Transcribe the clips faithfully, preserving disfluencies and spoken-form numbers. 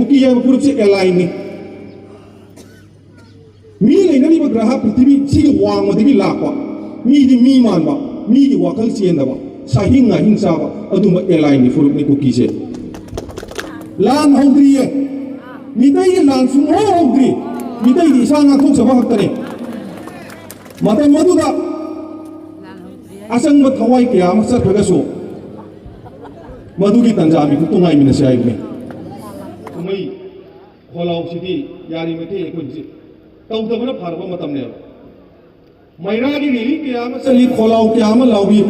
ꯀꯨꯀꯤ ꯍꯥꯏꯕ ꯐꯨꯔꯨꯞꯁꯦ ꯑꯦꯂꯥꯏꯟꯅꯤ꯫ ꯃꯤ ꯂꯩꯅꯔꯤꯕ ꯒ꯭ꯔꯍ ꯄ꯭ꯔꯤꯊꯤꯕꯤ ꯁꯤꯒꯤ ꯋꯥꯡꯃꯗꯒꯤ ꯂꯥꯛꯄ, ꯃꯤꯗꯤ ꯃꯤ ꯃꯥꯟꯕ, ꯃꯤꯒꯤ ꯋꯥꯈꯜ ꯆꯦꯟꯗꯕ, ꯁꯥꯍꯤꯡ ꯉꯥꯍꯤꯡ ꯆꯥꯕ ꯑꯗꯨꯝꯕ ꯑꯦꯂꯥꯏꯟꯒꯤ ꯐꯨꯔꯨꯞꯅꯤ ꯀꯨꯀꯤꯁꯦ꯫ ꯂꯥꯟ ꯍꯧꯗ꯭ꯔꯤꯌꯦ꯫ ꯃꯤꯇꯩꯒꯤ ꯂꯥꯟ ꯁꯨꯡꯍꯧ ꯍꯧꯗ꯭ꯔꯤ꯫ ꯃꯤꯇꯩꯗꯤ ꯏꯁꯥ ꯉꯥꯛꯊꯣꯛꯆꯕ ꯈꯛꯇꯅꯤ꯫ ꯃꯇꯝ ꯑꯗꯨꯗ ꯑꯆꯪꯕ ꯊꯋꯥꯏ ꯀꯌꯥ ꯑꯃ ꯆꯠꯈ꯭ꯔꯒꯁꯨ ꯃꯗꯨꯒꯤ ꯇꯟꯖꯥ ꯃꯤꯀꯨꯞꯇꯨ ꯉꯥꯏꯃꯤꯟꯅꯁꯤ ꯍꯥꯏꯕꯅꯤ꯫ ꯀꯨꯝꯍꯩ ꯈꯣꯜꯂꯥꯎꯁꯤꯗꯤ ꯌꯥꯔꯤꯃꯈꯩ ꯑꯩꯈꯣꯏ ꯍꯧꯖꯤꯛ ꯇꯧꯗꯕꯅ ꯐꯔꯕ ꯃꯇꯝꯅꯦꯕ꯫ ꯃꯩꯔꯥꯒꯤ ꯔꯦꯂꯤ ꯀꯌꯥ ꯑꯃ ꯆꯠꯂꯤ, ꯈꯣꯜꯂꯥꯎ ꯀꯌꯥ ꯑꯃ ꯂꯥꯎꯏ,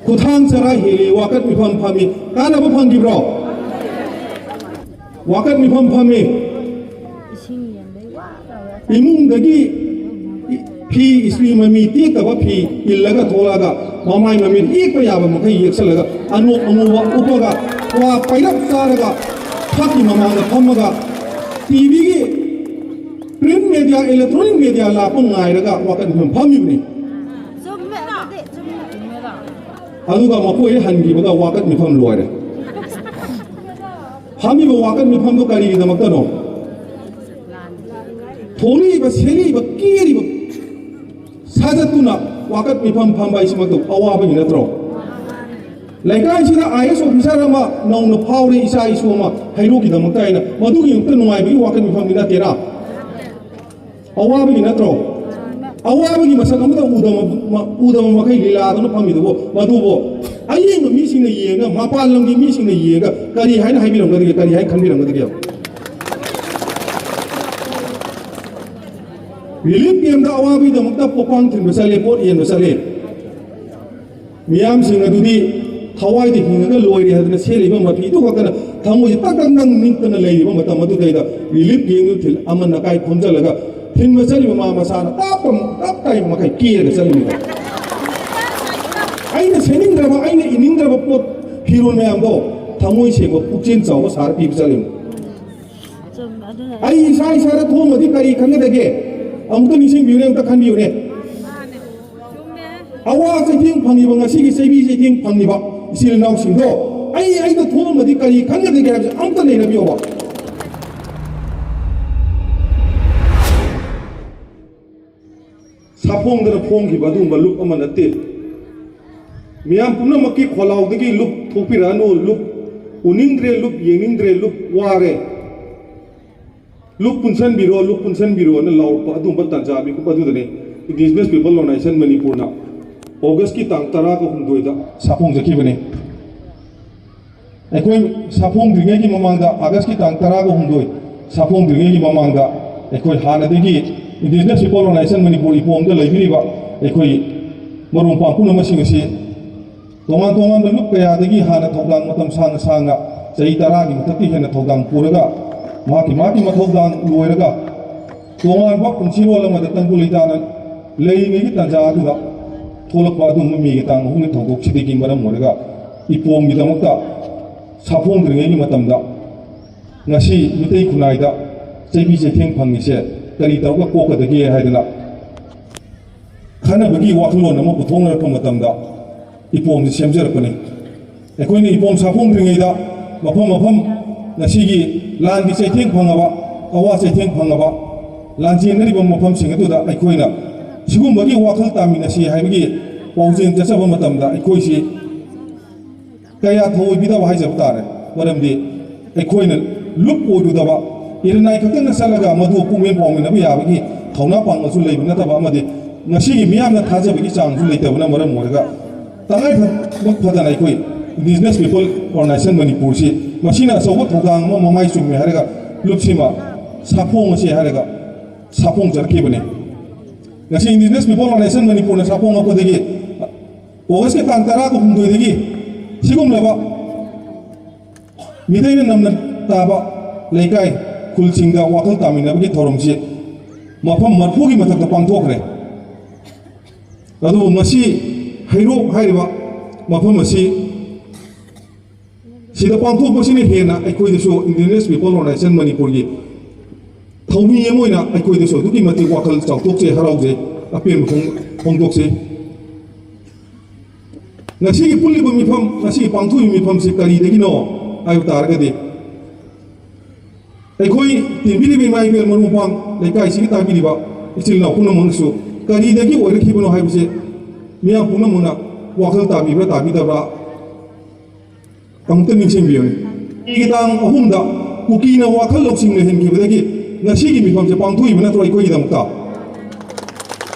ꯈꯨꯊꯥꯡ ꯆꯔꯥ ꯍꯦꯜꯂꯤ, ꯋꯥꯀꯠ ꯃꯤꯐꯝ ꯐꯝꯃꯤ꯫ ꯀꯥꯟꯅꯕ ꯐꯪꯈꯤꯕ꯭ꯔꯣ? ꯋꯥꯀꯠ ꯃꯤꯐꯝ ꯐꯝꯃꯤ꯫ ꯏꯃꯨꯡꯗꯒꯤ ꯐꯤ, ꯏꯁꯇ꯭ꯔꯤ ꯃꯃꯤ ꯇꯦꯛꯇꯕ ꯐꯤ ꯏꯜꯂꯒ ꯊꯣꯛꯂꯛꯑꯒ ꯃꯃꯥꯏ ꯃꯃꯤꯠ ꯌꯦꯛꯄ ꯌꯥꯕ ꯃꯈꯩ ꯌꯦꯛꯁꯜꯂꯒ ꯑꯅꯣꯛ ꯑꯃꯨꯕ ꯎꯞꯄꯒ ꯀ꯭ꯋꯥ ꯄꯩꯔꯞ ꯆꯥꯔꯒ ꯐꯛꯀꯤ ꯃꯃꯥꯡꯗ ꯐꯝꯃꯒ ꯇꯤꯚꯤꯒꯤ ꯄ꯭ꯔꯤꯟ ꯃꯦꯗꯤꯌꯥ, ꯏꯂꯦꯛꯇ꯭ꯔꯣꯅꯤꯛ ꯃꯦꯗꯤꯌꯥ ꯂꯥꯛꯄ ꯉꯥꯏꯔꯒ ꯋꯥꯀꯠ ꯃꯤꯐꯝ ꯐꯝꯃꯤꯕꯅꯤ꯫ ꯆꯨꯝꯃꯦ, ꯑꯗꯨꯗꯤ ꯆꯨꯝꯃꯦ꯫ ꯑꯗꯨꯒ ꯃꯈꯣꯏ ꯍꯟꯈꯤꯕꯒ ꯋꯥꯀꯠ ꯃꯤꯐꯝ ꯂꯣꯏꯔꯦ꯫ ꯐꯝꯃꯤꯕ ꯋꯥꯀꯠ ꯃꯤꯐꯝꯗꯨ ꯀꯔꯤꯒꯤꯗꯃꯛꯇꯅꯣ? ꯊꯣꯛꯂꯛꯏꯕ, ꯁꯦꯠꯂꯛꯏꯕ, ꯀꯦꯔꯤꯕ ꯁꯥꯖꯠꯇꯨꯅ ꯋꯥꯀꯠ ꯃꯤꯐꯝ ꯐꯝꯕ ꯍꯥꯏꯁꯤꯃꯛꯇ ꯑꯋꯥꯕꯒꯤ ꯅꯠꯇ꯭ꯔꯣ? ꯂꯩꯀꯥꯏꯁꯤꯗ ꯑꯥꯏ ꯑꯦꯁ ꯑꯣꯐꯤꯁꯥꯔ ꯑꯃ ꯅꯧꯅ ꯐꯥꯎꯔꯦ, ꯏꯆꯥ ꯏꯁꯨ ꯑꯃ ꯍꯩꯔꯣꯛꯀꯤꯗꯃꯛꯇ ꯍꯥꯏꯅ, ꯃꯗꯨꯒꯤꯗꯃꯛꯇ ꯅꯨꯡꯉꯥꯏꯕꯒꯤ ꯋꯥꯀꯠ ꯃꯤꯐꯝꯗꯤ ꯅꯠꯇꯦꯔꯥ? ꯑꯋꯥꯕꯒꯤ ꯅꯠꯇ꯭ꯔꯣ? ꯑꯋꯥꯕꯒꯤ ꯃꯁꯛ ꯑꯃꯇ ꯎꯗꯕ, ꯎꯗꯕ ꯃꯈꯩ ꯂꯤꯂꯥꯗꯨꯅ ꯐꯝꯃꯤꯗꯨꯕꯨ, ꯃꯗꯨꯕꯨ ꯑꯌꯦꯡꯕ ꯃꯤꯁꯤꯡꯅ ꯌꯦꯡꯉ, ꯃꯄꯥꯟ ꯂꯝꯒꯤ ꯃꯤꯁꯤꯡꯅ ꯌꯦꯡꯉꯒ ꯀꯔꯤ ꯍꯥꯏꯅ ꯍꯥꯏꯕꯤꯔꯝꯒꯗꯒꯦ, ꯀꯔꯤ ꯍꯥꯏꯅ ꯈꯟꯕꯤꯔꯝꯒꯗꯒꯦ? ꯔꯤꯂꯤꯐ ꯀꯦꯝꯗ ꯑꯋꯥꯕꯒꯤꯗꯃꯛꯇ ꯄꯣꯛꯄꯥꯡ ꯊꯤꯟꯕ ꯆꯠꯂꯦ, ꯄꯣꯠ ꯌꯦꯟꯕ ꯆꯠꯂꯦ꯫ ꯃꯤꯌꯥꯝꯁꯤꯡ ꯑꯗꯨꯗꯤ ꯊꯋꯥꯏꯗ ꯍꯤꯡꯉꯒ ꯂꯣꯏꯔꯦ ꯍꯥꯏꯗꯅ ꯁꯦꯠꯂꯤꯕ ꯃꯐꯤꯗꯨ ꯈꯛꯇꯅ ꯊꯃꯣꯏꯁꯦ ꯇꯛ ꯇꯛ ꯅꯪ ꯅꯤꯛꯇꯅ ꯂꯩꯔꯤꯕ ꯃꯇꯝ ꯑꯗꯨꯗꯩꯗ ꯔꯤꯂꯤꯐ ꯀꯦꯝꯗꯨ ꯊꯤꯜ ꯑꯃꯅ ꯀꯥꯏ ꯈꯣꯝꯖꯤꯜꯂꯒ ꯊꯤꯟꯕ ꯆꯠꯂꯤꯕ ꯃꯥ ꯃꯁꯥꯅ ꯇꯞ ꯇꯞ ꯇꯥꯏꯕ ꯃꯈꯩ ꯀꯦꯔꯒ ꯆꯠꯂꯤꯕ꯫ ꯑꯩꯅ ꯁꯦꯠꯅꯤꯡꯗ꯭ꯔꯕ, ꯑꯩꯅ ꯏꯅꯤꯡꯗ꯭ꯔꯕ ꯄꯣꯠ, ꯐꯤꯔꯣꯜ ꯃꯌꯥꯝꯗꯣ ꯊꯃꯣꯏ ꯁꯦꯡꯕ, ꯄꯨꯛꯆꯦꯜ ꯆꯥꯎꯕ ꯁꯥꯔ ꯄꯤꯕ ꯆꯠꯂꯤꯕ꯫ ꯆꯨꯝꯃꯦ, ꯑꯗꯨꯅ ꯑꯩ ꯏꯁꯥ ꯏꯁꯥꯗ ꯊꯣꯛꯑꯝꯃꯗꯤ ꯀꯔꯤ ꯈꯟꯒꯗꯒꯦ? ꯑꯃꯨꯛꯇ ꯅꯤꯡꯁꯤꯡꯕꯤꯌꯨꯅꯦ, ꯑꯃꯨꯛꯇ ꯈꯟꯕꯤꯌꯨꯅꯦ꯫ ꯑꯋꯥ ꯆꯩꯊꯦꯡ ꯐꯪꯉꯤꯕ, ꯉꯁꯤꯒꯤ ꯆꯩꯕꯤ ꯆꯩꯊꯦꯡ ꯐꯪꯉꯤꯕ ꯏꯆꯤꯜ ꯏꯅꯥꯎꯁꯤꯡꯗꯣ ꯑꯩ, ꯑꯩꯗ ꯊꯣꯛꯑꯝꯃꯗꯤ ꯀꯔꯤ ꯈꯟꯒꯗꯒꯦ ꯍꯥꯏꯕꯁꯦ ꯑꯃꯨꯛꯇ ꯅꯩꯅꯕꯤꯌꯣꯕ꯫ ꯁꯥꯐꯣꯡꯗꯅ ꯐꯣꯡꯈꯤꯕ ꯑꯗꯨꯒꯨꯝꯕ ꯂꯨꯞ ꯑꯃ ꯅꯠꯇꯦ꯫ ꯃꯤꯌꯥꯝ ꯄꯨꯝꯅꯃꯛꯀꯤ ꯈꯣꯜꯂꯥꯎꯗꯒꯤ ꯂꯨꯞ ꯊꯣꯛꯄꯤꯔꯛꯑꯅꯨ, ꯂꯨꯞ ꯎꯅꯤꯡꯗ꯭ꯔꯦ, ꯂꯨꯞ ꯌꯦꯡꯅꯤꯡꯗ꯭ꯔꯦ, ꯂꯨꯞ ꯋꯥꯔꯦ, ꯂꯨꯞ ꯄꯨꯟꯁꯟꯕꯤꯔꯣ, ꯂꯨꯞ ꯄꯨꯟꯁꯟꯕꯤꯔꯣꯅ ꯂꯥꯎꯔꯛꯄ ꯑꯗꯨꯒꯨꯝꯕ ꯇꯥꯟꯖꯥ ꯃꯤꯀꯨꯞ ꯑꯗꯨꯗꯅꯤ Indigenous People Organization ꯃꯅꯤꯄꯨꯔꯅ ꯑꯣꯒꯁꯀꯤ ꯇꯥꯡ ꯇꯔꯥꯒ ꯍꯨꯝꯗꯣꯏꯗ ꯁꯥꯐꯣꯡꯖꯈꯤꯕꯅꯤ꯫ ꯑꯩꯈꯣꯏ ꯁꯥꯐꯣꯡꯗ꯭ꯔꯤꯉꯩꯒꯤ ꯃꯃꯥꯡꯗ, ꯑꯥꯒꯁꯀꯤ ꯇꯥꯡ ꯇꯔꯥꯒ ꯍꯨꯝꯗꯣꯏ ꯁꯥꯐꯣꯡꯗ꯭ꯔꯤꯉꯩꯒꯤ ꯃꯃꯥꯡꯗ, ꯑꯩꯈꯣꯏ ꯍꯥꯟꯅꯗꯒꯤ Indigenous People Organization ꯃꯅꯤꯄꯨꯔ ꯏꯄꯣꯝꯗ ꯂꯩꯕꯤꯔꯤꯕ ꯑꯩꯈꯣꯏ ꯃꯔꯨꯞ ꯃꯄꯥꯡ ꯄꯨꯝꯅꯃꯛꯁꯤꯡ ꯑꯁꯤ ꯇꯣꯉꯥꯟ ꯇꯣꯉꯥꯟꯕ ꯂꯨꯞ ꯀꯌꯥꯗꯒꯤ ꯍꯥꯟꯅ ꯊꯧꯗꯥꯡ ꯃꯇꯝ ꯁꯥꯡꯅ ꯁꯥꯡꯅ ꯆꯍꯤ ꯇꯔꯥꯒꯤ ꯃꯊꯛꯇ ꯍꯦꯟꯅ ꯊꯧꯗꯥꯡ ꯄꯨꯔꯒ ꯃꯍꯥꯛꯀꯤ ꯃꯍꯥꯛꯀꯤ ꯃꯊꯧꯗꯥꯡ ꯂꯣꯏꯔꯒ ꯇꯣꯉꯥꯟꯕ ꯄꯨꯟꯁꯤꯔꯣꯜ ꯑꯃꯗ ꯇꯪꯗꯨ ꯂꯩꯇꯥꯅ ꯂꯩꯔꯤꯉꯩꯒꯤ ꯇꯥꯟꯖꯥ ꯑꯗꯨꯗ ꯊꯣꯛꯂꯛꯄ ꯑꯗꯨꯒꯨꯝꯕ ꯃꯤꯒꯤ ꯇꯥꯡ ꯑꯍꯨꯝꯒꯤ ꯊꯧꯗꯣꯛꯁꯤꯗꯒꯤ ꯃꯔꯝ ꯑꯣꯏꯔꯒ ꯏꯄꯣꯝꯒꯤꯗꯃꯛꯇ ꯁꯥꯐꯣꯡꯗ꯭ꯔꯤꯉꯩꯒꯤ ꯃꯇꯝꯗ ꯉꯁꯤ ꯃꯤꯇꯩ ꯈꯨꯟꯅꯥꯏꯗ ꯆꯩꯕꯤ ꯆꯩꯊꯦꯡ ꯐꯪꯉꯤꯁꯦ ꯀꯔꯤ ꯇꯧꯔꯒ ꯀꯣꯛꯀꯗꯒꯦ ꯍꯥꯏꯗꯅ ꯈꯟꯅꯕꯒꯤ ꯋꯥꯈꯜꯂꯣꯟ ꯑꯃ ꯄꯨꯊꯣꯛꯅꯔꯛꯄ ꯃꯇꯝꯗ ꯏꯄꯣꯝꯁꯤ ꯁꯦꯝꯖꯔꯛꯄꯅꯤ꯫ ꯑꯩꯈꯣꯏꯅ ꯏꯄꯣꯝ ꯁꯥꯐꯣꯡꯗ꯭ꯔꯤꯉꯩꯗ ꯃꯐꯝ ꯃꯐꯝ ꯉꯁꯤꯒꯤ ꯂꯥꯟꯒꯤ ꯆꯩꯊꯦꯡ ꯐꯪꯉꯕ, ꯑꯋꯥ ꯆꯩꯊꯦꯡ ꯐꯪꯉꯕ ꯂꯥꯟꯖꯦꯟꯅꯔꯤꯕ ꯃꯐꯝꯁꯤꯡ ꯑꯗꯨꯗ ꯑꯩꯈꯣꯏꯅ ꯁꯤꯒꯨꯝꯕꯒꯤ ꯋꯥꯈꯜ ꯇꯥꯃꯤꯟꯅꯁꯤ ꯍꯥꯏꯕꯒꯤ ꯄꯥꯎꯖꯦꯜ ꯆꯠꯆꯕ ꯃꯇꯝꯗ ꯑꯩꯈꯣꯏꯁꯤ ꯀꯌꯥ ꯊꯧꯑꯣꯏꯕꯤꯗꯕ ꯍꯥꯏꯖꯕ ꯇꯥꯔꯦ꯫ ꯃꯔꯝꯗꯤ ꯑꯩꯈꯣꯏꯅ ꯂꯨꯞ ꯑꯣꯏꯔꯨꯗꯕ, ꯏꯔꯅꯥꯏ ꯈꯛꯇꯪꯅ ꯆꯠꯂꯒ ꯃꯗꯨ ꯄꯨꯛꯃꯦꯟ ꯄꯥꯎꯃꯤꯟꯅꯕ ꯌꯥꯕꯒꯤ ꯊꯧꯅꯥ ꯄꯥꯡꯒꯜꯁꯨ ꯂꯩꯕ ꯅꯠꯇꯕ ꯑꯃꯗꯤ ꯉꯁꯤꯒꯤ ꯃꯤꯌꯥꯝꯅ ꯊꯥꯖꯕꯒꯤ ꯆꯥꯡꯁꯨ ꯂꯩꯇꯕꯅ ꯃꯔꯝ ꯑꯣꯏꯔꯒ ꯇꯉꯥꯏ ꯐ-, ꯐꯗꯅ ꯑꯩꯈꯣꯏ Indigenous People Organization ꯃꯅꯤꯄꯨꯔꯁꯤ ꯃꯁꯤꯅ ꯑꯆꯧꯕ ꯊꯧꯗꯥꯡ ꯑꯃ ꯃꯃꯥꯏ ꯆꯨꯝꯃꯤ ꯍꯥꯏꯔꯒ ꯂꯨꯞꯁꯤꯃ ꯁꯥꯐꯣꯡ ꯑꯁꯤ ꯍꯥꯏꯔꯒ ꯁꯥꯐꯣꯡꯖꯔꯛꯈꯤꯕꯅꯤ꯫ ꯉꯁꯤ Indigenous People Organization ꯃꯅꯤꯄꯨꯔꯅ ꯁꯥꯐꯣꯡꯉꯛꯄꯗꯒꯤ ꯑꯣꯒꯁꯀꯤ ꯇꯥꯡ ꯇꯔꯥꯒ ꯍꯨꯝꯗꯣꯏꯗꯒꯤ ꯁꯤꯒꯨꯝꯂꯕ ꯃꯤꯇꯩꯅ ꯅꯝꯅ ꯇꯥꯕ ꯂꯩꯀꯥꯏ ꯈꯨꯜꯁꯤꯡꯗ ꯋꯥꯈꯜ ꯇꯥꯃꯤꯟꯅꯕꯒꯤ ꯊꯧꯔꯝꯁꯤ ꯃꯐꯝ ꯃꯔꯤꯐꯨꯒꯤ ꯃꯊꯛꯇ ꯄꯥꯡꯊꯣꯛꯈ꯭ꯔꯦ꯫ ꯑꯗꯨꯕꯨ ꯃꯁꯤ ꯍꯩꯔꯣꯛ ꯍꯥꯏꯔꯤꯕ ꯃꯐꯝ ꯑꯁꯤ ꯁꯤꯗ ꯄꯥꯡꯊꯣꯛꯄꯁꯤꯅ ꯍꯦꯟꯅ ꯑꯩꯈꯣꯏꯗꯁꯨ Indigenous People Organization ꯃꯅꯤꯄꯨꯔꯒꯤ ꯊꯧꯃꯤ ꯑꯃ ꯑꯣꯏꯅ ꯑꯩꯈꯣꯏꯗꯁꯨ ꯑꯗꯨꯛꯀꯤ ꯃꯇꯤꯛ ꯋꯥꯈꯜ ꯆꯥꯎꯊꯣꯛꯆꯩ, ꯍꯔꯥꯎꯖꯩ, ꯑꯄꯦꯟꯕ ꯐꯣꯡ-, ꯐꯣꯡꯗꯣꯛꯆꯩ꯫ ꯉꯁꯤꯒꯤ ꯄꯨꯜꯂꯤꯕ ꯃꯤꯐꯝ, ꯉꯁꯤꯒꯤ ꯄꯥꯡꯊꯣꯛꯏꯕ ꯃꯤꯐꯝꯁꯤ ꯀꯔꯤꯗꯒꯤꯅꯣ ꯍꯥꯏꯕ ꯇꯥꯔꯒꯗꯤ, ꯑꯩꯈꯣꯏ ꯇꯤꯟꯕꯤꯔꯤꯕ ꯏꯃꯥ ꯏꯕꯦꯜ ꯃꯔꯨꯞ ꯃꯄꯥꯡ, ꯂꯩꯀꯥꯏꯁꯤꯒꯤ ꯇꯥꯕꯤꯔꯤꯕ ꯏꯆꯤꯜ ꯏꯅꯥꯎ ꯄꯨꯝꯅꯃꯛꯅꯁꯨ ꯀꯔꯤꯗꯒꯤ ꯑꯣꯏꯔꯛꯈꯤꯕꯅꯣ ꯍꯥꯏꯕꯁꯦ ꯃꯤꯌꯥꯝ ꯄꯨꯝꯅꯃꯛꯅ ꯋꯥꯈꯜ ꯇꯥꯕꯤꯕ꯭ꯔꯥ ꯇꯥꯕꯤꯗꯕ꯭ꯔꯥ ꯑꯃꯨꯛꯇ ꯅꯤꯡꯁꯤꯡꯕꯤꯌꯨꯅꯦ꯫ ꯀꯨꯀꯤꯒꯤ ꯇꯥꯡ ꯑꯍꯨꯝꯗ ꯀꯨꯀꯤꯅ ꯋꯥꯈꯜ ꯂꯧꯁꯤꯡ ꯂꯩꯍꯟꯈꯤꯕꯗꯒꯤ ꯉꯁꯤꯒꯤ ꯃꯤꯐꯝꯁꯦ ꯄꯥꯡꯊꯣꯛꯏꯕ ꯅꯠꯇ꯭ꯔꯣ ꯑꯩꯈꯣꯏꯒꯤꯗꯃꯛꯇ?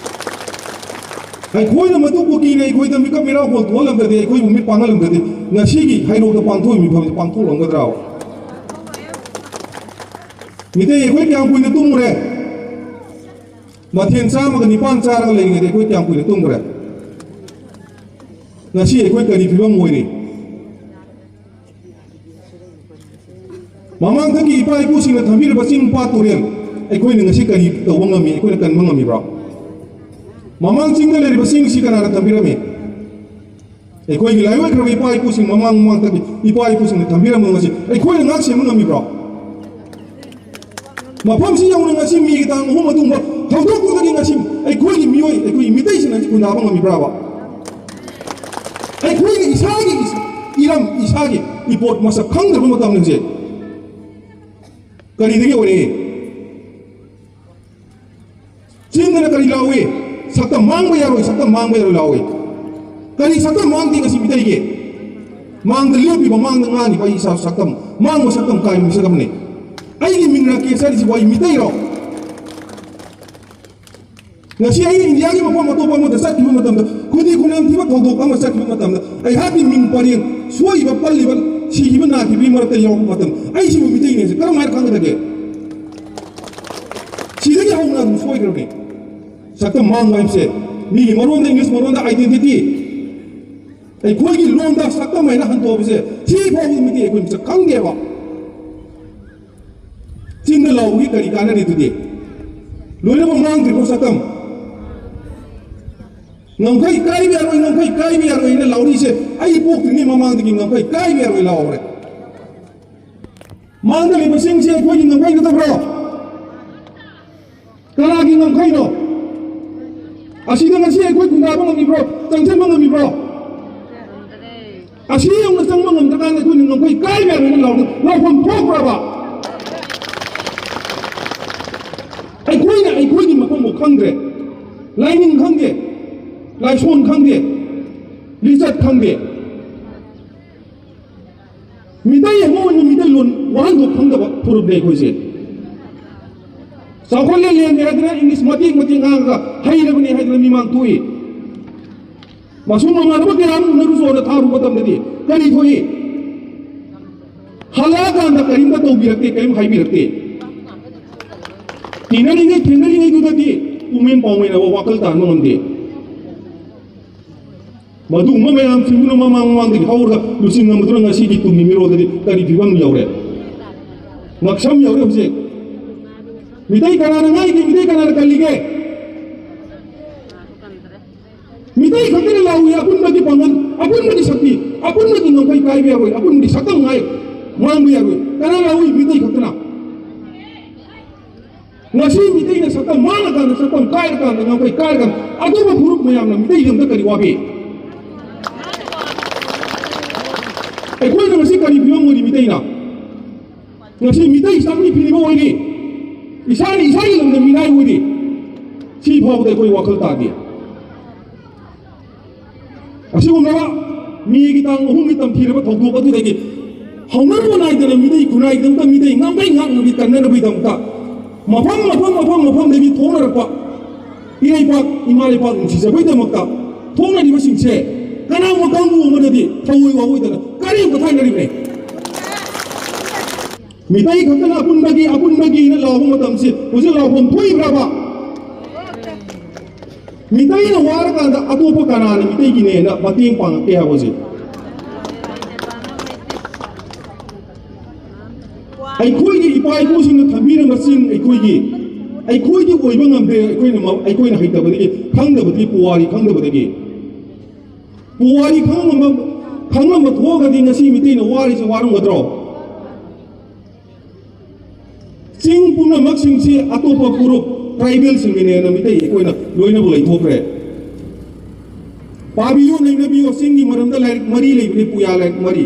ꯑꯩꯈꯣꯏꯅ ꯃꯗꯨ ꯀꯨꯀꯤꯅ ꯑꯩꯈꯣꯏꯗ ꯃꯤꯀꯞ ꯃꯤꯔꯥꯎ ꯍꯣꯜ ꯊꯣꯛꯍꯜꯂꯝꯗ꯭ꯔꯗꯤ, ꯑꯩꯈꯣꯏꯕꯨ ꯃꯤꯠ ꯄꯥꯡꯍꯜꯂꯝꯗ꯭ꯔꯗꯤ ꯉꯁꯤꯒꯤ ꯍꯩꯔꯣꯛꯇ ꯄꯥꯡꯊꯣꯛꯏꯕ ꯃꯤꯐꯝꯁꯦ ꯄꯥꯡꯊꯣꯛꯂꯝꯒꯗ꯭ꯔꯥ? ꯃꯤꯇꯩ ꯑꯩꯈꯣꯏ ꯀꯌꯥꯝ ꯀꯨꯏꯅ ꯇꯨꯝꯃꯨꯔꯦ? ꯃꯊꯦꯜ ꯆꯥꯝꯃꯒ ꯅꯤꯄꯥꯟ ꯆꯥꯔꯒ ꯂꯩꯔꯤꯉꯩꯗ ꯑꯩꯈꯣꯏ ꯀꯌꯥꯝ ꯀꯨꯏꯅ ꯇꯨꯝꯈ꯭ꯔꯦ? ꯉꯁꯤ ꯑꯩꯈꯣꯏ ꯀꯔꯤ ꯐꯤꯕꯝ ꯑꯣꯏꯔꯤ? ꯃꯃꯥꯡꯊꯛꯀꯤ ꯏꯄꯥ ꯏꯄꯨꯁꯤꯡꯅ ꯊꯝꯕꯤꯔꯕ ꯆꯤꯡ ꯄꯥꯠ ꯇꯨꯔꯦꯜ ꯑꯩꯈꯣꯏꯅ ꯉꯁꯤ ꯀꯔꯤ ꯇꯧꯕ ꯉꯝꯃꯤ? ꯑꯩꯈꯣꯏꯅ ꯀꯟꯕ ꯉꯝꯃꯤꯕ꯭ꯔꯣ? ꯃꯃꯥꯡ ꯆꯤꯡꯗ ꯂꯩꯔꯤꯕ ꯆꯤꯡꯁꯤ ꯀꯅꯥꯅ ꯊꯝꯕꯤꯔꯝꯃꯤ? ꯑꯩꯈꯣꯏꯒꯤ ꯂꯥꯏꯑꯣꯏꯈ꯭ꯔꯕ ꯏꯄꯥ ꯏꯄꯨꯁꯤꯡ, ꯃꯃꯥꯡ ꯃꯃꯥꯡꯊꯛꯀꯤ ꯏꯄꯥ ꯏꯄꯨꯁꯤꯡꯅ ꯊꯝꯕꯤꯔꯝꯕ ꯉꯁꯤ ꯑꯩꯈꯣꯏꯅ ꯉꯥꯛ ꯁꯦꯟꯕ ꯉꯝꯃꯤꯕ꯭ꯔꯣ? ꯃꯐꯝꯁꯤ ꯌꯧꯅ ꯉꯁꯤ ꯃꯦꯒꯤ ꯇꯥꯡ ꯑꯍꯨꯝ ꯃꯇꯨꯡꯗ ꯍꯧꯗꯣꯛꯄꯗꯒꯤ ꯉꯁꯤ ꯑꯩꯈꯣꯏꯒꯤ ꯃꯤꯑꯣꯏ, ꯑꯩꯈꯣꯏꯒꯤ ꯃꯤꯇꯩꯁꯤꯡ ꯑꯁꯤ ꯈꯨꯟꯗꯥꯕ ꯉꯝꯃꯤꯕ꯭ꯔꯥꯕ? ꯑꯩꯈꯣꯏꯒꯤ ꯏꯁꯥꯒꯤ ꯏꯔꯝ, ꯏꯁꯥꯒꯤ ꯏꯄꯣꯠ ꯃꯁꯛ ꯈꯪꯗ꯭ꯔꯕ ꯃꯇꯝꯗ ꯍꯧꯖꯤꯛ ꯀꯔꯤꯗꯒꯤ ꯑꯣꯏꯔꯛꯏ? ꯆꯤꯟꯗꯅ ꯀꯔꯤ ꯂꯥꯎꯏ? ꯁꯛꯇꯝ ꯃꯥꯡꯕ ꯌꯥꯔꯣꯏ, ꯁꯛꯇꯝ ꯃꯥꯡꯕ ꯌꯥꯔꯣꯏ ꯂꯥꯎꯏ꯫ ꯀꯔꯤ ꯁꯛꯇꯝ ꯃꯥꯡꯗꯦ ꯉꯁꯤ ꯃꯤꯇꯩꯒꯤ? ꯃꯥꯡꯗ ꯂꯦꯞꯄꯤꯕ, ꯃꯥꯡꯗ ꯉꯥꯡꯉꯤꯕ ꯑꯩ ꯏꯁꯥ ꯁꯛꯇꯝ, ꯃꯥꯡꯕ ꯁꯛꯇꯝ ꯀꯥꯏꯕ ꯃꯤꯁꯛ ꯑꯃꯅꯤ꯫ ꯑꯩꯒꯤ ꯃꯤꯡ ꯔꯥꯀꯦꯁ ꯍꯥꯏꯔꯤꯁꯤꯕꯨ ꯑꯩ ꯃꯤꯇꯩꯔꯣ? ꯉꯁꯤ ꯑꯩꯅ ꯏꯟꯗꯤꯌꯥꯒꯤ ꯃꯐꯝ ꯑꯇꯣꯞꯄ ꯑꯃꯗ ꯆꯠꯈꯤꯕ ꯃꯇꯝꯗ, ꯈꯨꯗꯤ ꯈꯨꯅꯝ ꯊꯤꯕ ꯊꯧꯗꯣꯛ ꯑꯃ ꯆꯠꯈꯤꯕ ꯃꯇꯝꯗ, ꯑꯩꯍꯥꯛꯀꯤ ꯃꯤꯡ ꯄꯔꯦꯡ ꯁꯣꯏꯔꯤꯕ, ꯄꯜꯂꯤꯕ, ꯁꯤꯈꯤꯕ, ꯅꯥꯈꯤꯕꯒꯤ ꯃꯔꯛꯇ ꯌꯥꯎꯔꯛꯄ ꯃꯇꯝꯗ, ꯑꯩꯁꯤꯕꯨ ꯃꯤꯇꯩꯅꯦꯁꯦ ꯀꯔꯝ ꯍꯥꯏꯅ ꯈꯪꯒꯗꯒꯦ? ꯁꯤꯗꯒꯤ ꯍꯧꯅ ꯑꯗꯨꯝ ꯁꯣꯏꯈ꯭ꯔꯕꯅꯤ꯫ ꯁꯛꯇꯝ ꯃꯥꯡꯕ ꯍꯥꯏꯕꯁꯦ ꯃꯤꯒꯤ ꯃꯔꯣꯟꯗ, ꯏꯪꯂꯤꯁ ꯃꯔꯣꯟꯗ identity, ꯑꯩꯈꯣꯏꯒꯤ ꯂꯣꯟꯗ ꯁꯛꯇꯝ ꯍꯥꯏꯅ ꯍꯟꯗꯣꯛꯄꯁꯦ ꯁꯤ ꯐꯥꯎꯕ ꯃꯤꯇꯩ ꯑꯩꯈꯣꯏ ꯃꯁꯛ ꯈꯪꯗꯦꯕ꯫ ꯆꯤꯟꯗ ꯂꯥꯎꯕꯒꯤ ꯀꯔꯤ ꯀꯥꯟꯅꯔꯤ ꯑꯗꯨꯗꯤ? ꯂꯣꯏꯅꯃꯛ ꯃꯥꯡꯗ꯭ꯔꯤꯕꯣ ꯁꯛꯇꯝ? ꯉꯝꯈꯩ ꯀꯥꯏꯕ ꯌꯥꯔꯣꯏ, ꯉꯝꯈꯩ ꯀꯥꯏꯕ ꯌꯥꯔꯣꯏ ꯍꯥꯏꯅ ꯂꯥꯎꯔꯤꯁꯦ ꯑꯩ ꯄꯣꯛꯇ꯭ꯔꯤꯉꯩ ꯃꯃꯥꯡꯗꯒꯤ ꯉꯝꯈꯩ ꯀꯥꯏꯕ ꯌꯥꯔꯣꯏ ꯂꯥꯎꯔꯦ꯫ ꯃꯥꯡꯗ ꯂꯩꯕꯁꯤꯡꯁꯦ ꯑꯩꯈꯣꯏꯒꯤ ꯉꯝꯈꯩ ꯅꯠꯇꯕ꯭ꯔꯣ? ꯀꯅꯥꯒꯤ ꯉꯝꯈꯩꯅꯣ? ꯑꯁꯤꯗ ꯉꯁꯤ ꯑꯩꯈꯣꯏ ꯈꯨꯟꯗꯥꯕ ꯉꯝꯃꯤꯕ꯭ꯔꯣ? ꯆꯪꯁꯤꯟꯕ ꯉꯝꯃꯤꯕ꯭ꯔꯣ? ꯑꯁꯤ ꯌꯧꯅ ꯆꯪꯕ ꯉꯝꯗ꯭ꯔꯀꯥꯟꯗ ꯑꯩꯈꯣꯏꯅ ꯉꯝꯈꯩ ꯀꯥꯏꯕ ꯌꯥꯔꯣꯏꯅ ꯂꯥꯎꯗ ꯂꯥꯎꯐꯝ ꯊꯣꯛꯄ꯭ꯔꯕ? ꯑꯩꯈꯣꯏꯅ ꯑꯩꯈꯣꯏꯒꯤ ꯃꯐꯝꯕꯨ ꯈꯪꯗ꯭ꯔꯦ꯫ ꯂꯥꯏꯅꯤꯡ ꯈꯪꯗꯦ, ꯂꯥꯏꯁꯣꯟ ꯈꯪꯗꯦ, ꯂꯤꯆꯠ ꯈꯪꯗꯦ꯫ ꯃꯤꯇꯩ ꯑꯃ ꯑꯣꯏꯅ ꯃꯤꯇꯩꯂꯣꯟ ꯋꯥꯍꯟꯊꯣꯛ ꯈꯪꯗꯕ ꯐꯨꯔꯨꯞꯅꯦ ꯑꯩꯈꯣꯏꯁꯦ꯫ ꯆꯥꯎꯈꯠꯂꯦ ꯂꯦꯝꯃꯦ ꯍꯥꯏꯗꯅ ꯏꯪꯂꯤꯁ ꯃꯇꯦꯛ ꯃꯇꯦꯛ ꯉꯥꯡꯉꯒ ꯍꯩꯔꯕꯅꯦ ꯍꯥꯏꯗꯅ ꯃꯤꯃꯥꯡ ꯊꯣꯛꯏ꯫ ꯃꯁꯨꯝ ꯃꯃꯥꯟꯅꯕ ꯀꯌꯥ ꯑꯃ ꯎꯅꯔꯨꯆꯣꯅ ꯊꯥꯔꯨ ꯃꯇꯝꯗꯗꯤ ꯀꯔꯤ ꯊꯣꯛꯏ? ꯍꯜꯂꯛꯑꯀꯥꯟꯗ ꯀꯔꯤꯝꯇ ꯇꯧꯕꯤꯔꯛꯇꯦ, ꯀꯔꯤꯝ ꯍꯥꯏꯕꯤꯔꯛꯇꯦ꯫ ꯇꯤꯟꯅꯔꯤꯉꯩ ꯊꯦꯡꯅꯔꯤꯉꯩꯗꯨꯗꯗꯤ ꯄꯨꯃꯦꯟ ꯄꯥꯎꯃꯦꯟꯅꯕ ꯋꯥꯈꯜ ꯇꯥꯟꯕ ꯉꯝꯗꯦ꯫ ꯃꯗꯨꯒꯨꯝꯕ ꯃꯌꯥꯝꯁꯤꯡꯗꯨꯅ ꯃꯃꯥꯡ ꯃꯃꯥꯡꯗꯒꯤ ꯍꯧꯔꯒ ꯂꯨꯆꯤꯡꯉꯝꯕꯗꯨꯅ ꯉꯁꯤꯒꯤ ꯇꯨꯡꯒꯤ ꯃꯤꯔꯣꯜꯗꯗꯤ ꯀꯔꯤ ꯐꯤꯕꯝ ꯌꯧꯔꯦ? ꯉꯛꯁꯝ ꯌꯧꯔꯦ ꯍꯧꯖꯤꯛ꯫ ꯃꯤꯇꯩ ꯀꯅꯥꯅ ꯉꯥꯏꯒꯦ? ꯃꯤꯇꯩ ꯀꯅꯥꯅ ꯀꯜꯂꯤꯒꯦ? ꯃꯤꯇꯩ ꯈꯛꯇꯅ ꯂꯥꯎꯏ, ꯑꯄꯨꯟꯕꯒꯤ ꯄꯥꯡꯒꯜ, ꯑꯄꯨꯟꯕꯒꯤ ꯁꯛꯇꯤ, ꯑꯄꯨꯟꯕꯒꯤ ꯉꯝꯈꯩ ꯀꯥꯏꯕ ꯌꯥꯔꯣꯏ, ꯑꯄꯨꯟꯕꯒꯤ ꯁꯛꯇꯝ ꯉꯥꯏ ꯃꯥꯡꯕ ꯌꯥꯔꯣꯏ꯫ ꯀꯅꯥ ꯂꯥꯎꯏ? ꯃꯤꯇꯩ ꯈꯛꯇꯅ꯫ ꯉꯁꯤ ꯃꯤꯇꯩꯅ ꯁꯛꯇꯝ ꯃꯥꯡꯉꯀꯥꯟꯗ, ꯁꯛꯇꯝ ꯀꯥꯏꯔꯀꯥꯟꯗ, ꯉꯝꯈꯩ ꯀꯥꯏꯔꯀꯥꯟꯗ ꯑꯇꯣꯞꯄ ꯐꯨꯔꯨꯞ ꯃꯌꯥꯝꯅ ꯃꯤꯇꯩ ꯂꯝꯗ ꯀꯔꯤ ꯋꯥꯕꯤ? ꯑꯩꯈꯣꯏꯅ ꯉꯁꯤ ꯀꯔꯤ ꯐꯤꯕꯝ ꯑꯣꯏꯔꯤ ꯃꯤꯇꯩꯅ? ꯉꯁꯤ ꯃꯤꯇꯩ ꯆꯥꯛꯅꯤ ꯐꯤꯅꯤꯕ ꯑꯣꯏꯔꯤ, ꯏꯁꯥꯅ ꯏꯁꯥꯒꯤ ꯂꯝꯗ ꯃꯤꯅꯥꯏ ꯑꯣꯏꯔꯤ꯫ ꯁꯤ ꯐꯥꯎꯕꯗ ꯑꯩꯈꯣꯏ ꯋꯥꯈꯜ ꯇꯥꯗꯦ꯫ ꯑꯁꯤꯒꯨꯝꯂꯕ ꯃꯦꯒꯤ ꯇꯥꯡ ꯑꯍꯨꯝꯒꯤ ꯇꯝꯊꯤꯔꯕ ꯊꯧꯗꯣꯛ ꯑꯗꯨꯗꯒꯤ ꯍꯧꯅꯔꯨꯕ ꯅꯥꯏꯗꯅ ꯃꯤꯇꯩ ꯈꯨꯟꯅꯥꯏꯒꯤꯗꯃꯛꯇ, ꯃꯤꯇꯩ ꯉꯥꯡꯈꯩ ꯉꯥꯛꯅꯕꯒꯤ ꯀꯟꯅꯅꯕꯒꯤꯗꯃꯛꯇ ꯃꯐꯝ ꯃꯐꯝ ꯃꯐꯝ ꯃꯐꯝꯗꯒꯤ ꯊꯣꯛꯅꯔꯛꯄ ꯏꯔꯩꯄꯥꯛ, ꯏꯃꯥ ꯂꯩꯄꯥꯛ ꯅꯨꯡꯁꯤꯖꯕꯒꯤꯗꯃꯛꯇ ꯊꯣꯛꯅꯔꯤꯕꯁꯤꯡꯁꯦ ꯀꯅꯥꯒꯨꯝꯕ ꯀꯥꯡꯕꯨ ꯑꯃꯅꯗꯤ ꯊꯑꯣꯏ ꯋꯥꯑꯣꯏꯗꯅ ꯀꯔꯤ ꯄꯣꯊꯥꯅꯔꯤꯕꯅꯦ? ꯃꯤꯇꯩ ꯈꯛꯇꯅ ꯑꯄꯨꯟꯕꯒꯤ, ꯑꯄꯨꯟꯕꯒꯤꯅ ꯂꯥꯎꯕ ꯃꯇꯝꯁꯤ ꯍꯧꯖꯤꯛ ꯂꯥꯎꯐꯝ ꯊꯣꯛꯏꯕ꯭ꯔꯕ? ꯃꯤꯇꯩꯅ ꯋꯥꯔꯀꯥꯟꯗ ꯑꯇꯣꯞꯄ ꯀꯅꯥꯅ ꯃꯤꯇꯩꯒꯤꯅꯦꯅ ꯃꯇꯦꯡ ꯄꯥꯡꯉꯛꯀꯦ ꯍꯥꯏꯕꯁꯦ? ꯑꯩꯈꯣꯏꯒꯤ ꯏꯄꯥ ꯏꯄꯨꯁꯤꯡꯅ ꯊꯝꯕꯤꯔꯝꯕ ꯆꯤꯡ ꯑꯩꯈꯣꯏꯒꯤ, ꯑꯩꯈꯣꯏꯒꯤ ꯑꯣꯏꯕ ꯉꯝꯗꯦ꯫ ꯑꯩꯈꯣꯏꯅ ꯃ-, ꯑꯩꯈꯣꯏꯅ ꯍꯩꯇꯕꯗꯒꯤ, ꯈꯪꯗꯕꯗꯒꯤ, ꯄꯨꯋꯥꯔꯤ ꯈꯪꯗꯕꯗꯒꯤ꯫ ꯄꯨꯋꯥꯔꯤ ꯈꯪꯉꯝꯕ, ꯈꯪꯉꯝꯕ ꯊꯣꯛꯑꯒꯗꯤ ꯉꯁꯤ ꯃꯤꯇꯩꯅ ꯋꯥꯔꯤꯁꯦ ꯋꯥꯔꯝꯒꯗ꯭ꯔꯣ? ꯆꯤꯡ ꯄꯨꯝꯅꯃꯛꯁꯤꯡꯁꯤ ꯑꯇꯣꯞꯄ ꯐꯨꯔꯨꯞ, ꯇ꯭ꯔꯥꯏꯕꯦꯜꯁꯤꯡꯒꯤꯅꯦꯅ ꯃꯤꯇꯩ ꯑꯩꯈꯣꯏꯅ ꯂꯣꯏꯅꯕꯨ ꯂꯩꯊꯣꯛꯈ꯭ꯔꯦ꯫ ꯄꯥꯕꯤꯌꯣ, ꯅꯩꯅꯕꯤꯌꯣ, ꯆꯤꯡꯒꯤ ꯃꯔꯝꯗ ꯂꯥꯏꯔꯤꯛ ꯃꯔꯤ ꯂꯩꯕꯅꯤ, ꯄꯨꯌꯥ ꯂꯥꯏꯔꯤꯛ ꯃꯔꯤ꯫